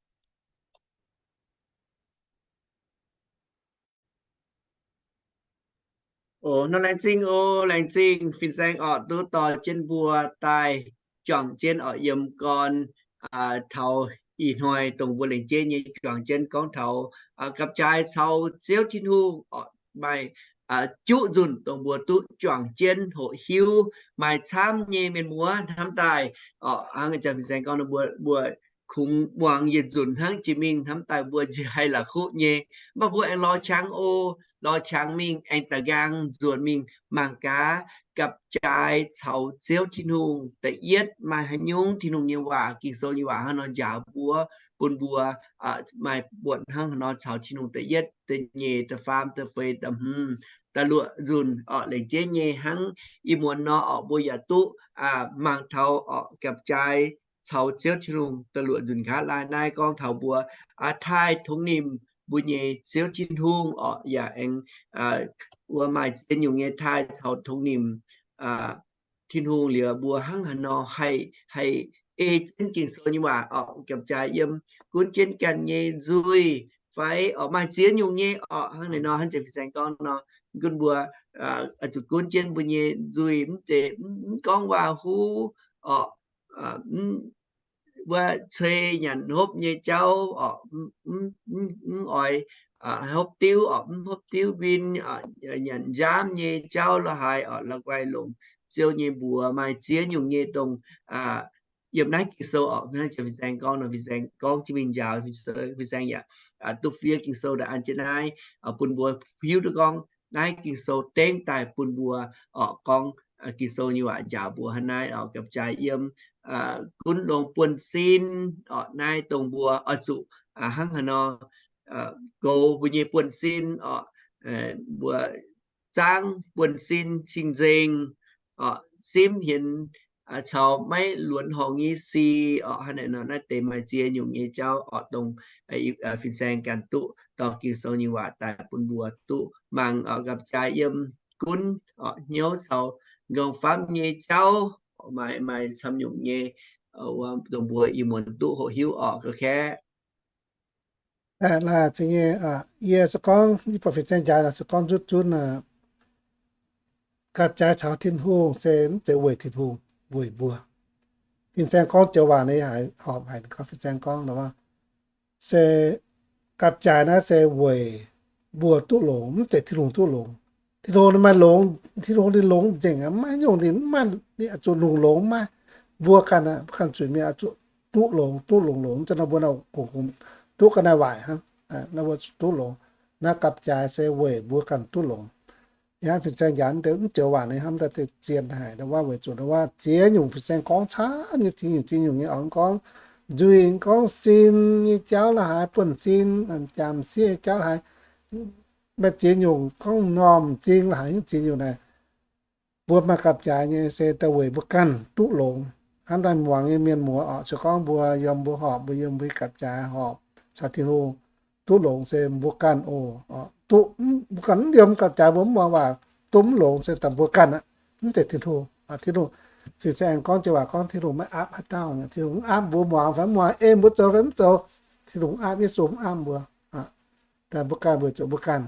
O, nor laengz zingh o, laengz zingh fin-saeng orqc, duqv dorh jienv mbuo daaih juangc jienv orqc yiem gorn taux ih hnoi dongh mbuo lengc jeiv nyei juangc jienv gorngv taux gapv-jaaix caux Ziouv Tin-Hungh orqc maaih juqv nzunc dongh mbuo duqv juangc jienv hoqc hiuv. Maaih camv nyei mienh muoz hnamv daaih orqc, hnangv jaa fin-saeng gorngv mbuo, mbuo kungx muangx yietc nzunc hnangv jiex mingh hnamv daaih mbuo nziex haih la'kuqv nyei. Mv baac mbuo aengx lorz qangx o, lorz qangx mingh aengx da'nqaang nzuonx mingh mangc gaax gapv-jaaix caux Ziouv Tin-Hungh da'yietv maaih haaix nyungc Tin-Hungh nyei waac, Ging-Sou nyei waac hnangv nor njaaux mbuo, bun mbuo maaih buonc hnangv haaix nor caux Tin-Hungh da'yietv, da'nyeic, da'faam, da'feix, da'hmz, da'luoqc nzunc orqc lengc jeiv nyei hnangv ih muonz nor orqc mbuo yaac duqv mangc taux orqc gapv-jaaix caux Ziouv Tin-Hungh da'luoqc nzunc nqa'haav laai naaiv gorngv taux mbuo taaih tongx nimc mbuo nyei Ziouv Tin-Hungh orqc yaac aengx wuov maaih ziex nyungc nyei taaih caux tongx nimc Tin-Hungh liuz, mbuo hnangv haaix nor haih, haih ei jienv Ging-Sou nyei waac orqc, gapv-jaaix yiem gunv jienv ganh nyei nzuih fai orqc, maaih ziex nyungc nyei orqc, hnangv naaiv nor, hnangv Janx fin-saeng gorngv nor, gunv mbuo oix zuqc gunv jienv mbuo nyei nzuih, mv zeiz, mv gorngv waac huv orqc, wuov cei nyanc hopv nyei jauv orqc, mv oix hopv diuv orqc, mv hopv diuv win, nyanc nziaamv nyei jauv la'haaix orqc, la'guaih longc Ziouv nyei mbuox. Maaih ziex nyungc nyei dongh yiem naaiv Ging-Sou orqc, hnangv Janx fin-saeng gorngv nor, fin-saeng gorngv jienv mingh njaaux, fin-saeng yaac duqv fiev Ging-Sou daaih an jienv naaiv bun mbuo hiuv duqv gorngv naaiv Ging-Sou dengv daaih bun mbuo orqc, gorngv Ging-Sou nyei waac njaaux mbuo hnangv naaiv orqc, gapv-jaaix yiem gunv longx buonv-sin orqc, naaiv dongh mbuo oix zuqc hnangv haaix nor goux mbuo nyei buonv-sin orqc, mbuo zaangv buonv-sin cing-nzengc orqc, simv hienx caux maiv luonx horngc nyei sic orqc, hnangv naaiv nor, naaiv deix maaih ziex nyungc nyei jauv orqc, dongh fin-saeng ganh duqv dorh Ging-Sou nyei waac daaih bun mbuo duqv mangc orqc, gapv-jaaix yiem gunv orqc, hnyouv caux nqorngv-famv nyei jauv, maaih, maaih camv nyungc nyei, dongh mbuo ih muonz duqv hoqc hiuv orqc, ga'kaeqv. Laaix zingh nyei, yie se gorngv, yie buatc fin-saeng jaax se gorngv nzutv zunv, gapv-jaaix caux Tin-Hungh se mv zeiz weic Tin-Hungh, weic mbuo. Fin-saeng gorngv joux waac nyei haiz horpc haic, gorngv fin-saeng gorngv se gapv-jaaix naaiv se weic mbuo duqv longx, mv zeiz Tin-Hungh duqv longx. Tin-Hungh ninh maaih longx, Tin-Hungh ninh longx nzengc, maiv nyungc ninh mv maaih, ninh zuqc longx longx maiv. Mbuo ganh, mbuo ganh zuqc mienh zuqc duqv longx, duqv longx longx, mv zeiz nor mbuo duqv ga'naaiv waaic hnangv, mbuo duqv longx. Naaiv gapv-jaaix se weic mbuo ganh duqv longx. Yie hnamv fin-saeng jaax mv joux waac nyei hnamv daaih zien haic, ndau wuov weic zuqc ndau wuov ziex nyungc fin-saeng gorngv camv nyei, ziex nyungc ziex nyungc nyei oc, gorngv nzuih, gorngv sin nyei jauv la'haaix, buonv-sin, jaam sieqv nyei jauv la'haaix, maaih ziex nyungc gorngv m'normh m'zing la'haaix, ziex nyungc naaic. Mbuo maaih gapv-jaaix nyei se daaih weic mbuo ganh duqv longx. Hnangv daaih muangx nyei mienh muoz orqc, se gorngv mbuo yiem mbuo horpc, mbuo yiem mbuo gapv-jaaix horpc caux Tin-Hungh duqv longx se mbuo ganh oc. Duqv, mbuo ganh mv liemh gapv-jaaix mbuo mv muangx waac, duqv mv longx se daaih mbuo ganh aqv, mv zeiz Tin-Hungh. Tin-Hungh, fin-saeng aengx gorngv joux waac gorngv Tin-Hungh maiv aapv haaix dauh, Tin-Hungh mv aapv mbuo muangx fai mv muangx, ei mbuo zoux fai mv zoux, Tin-Hungh mv aapv, Yesu mv aapv mbuo. Daaih mbuo ganh weic zuqc mbuo ganh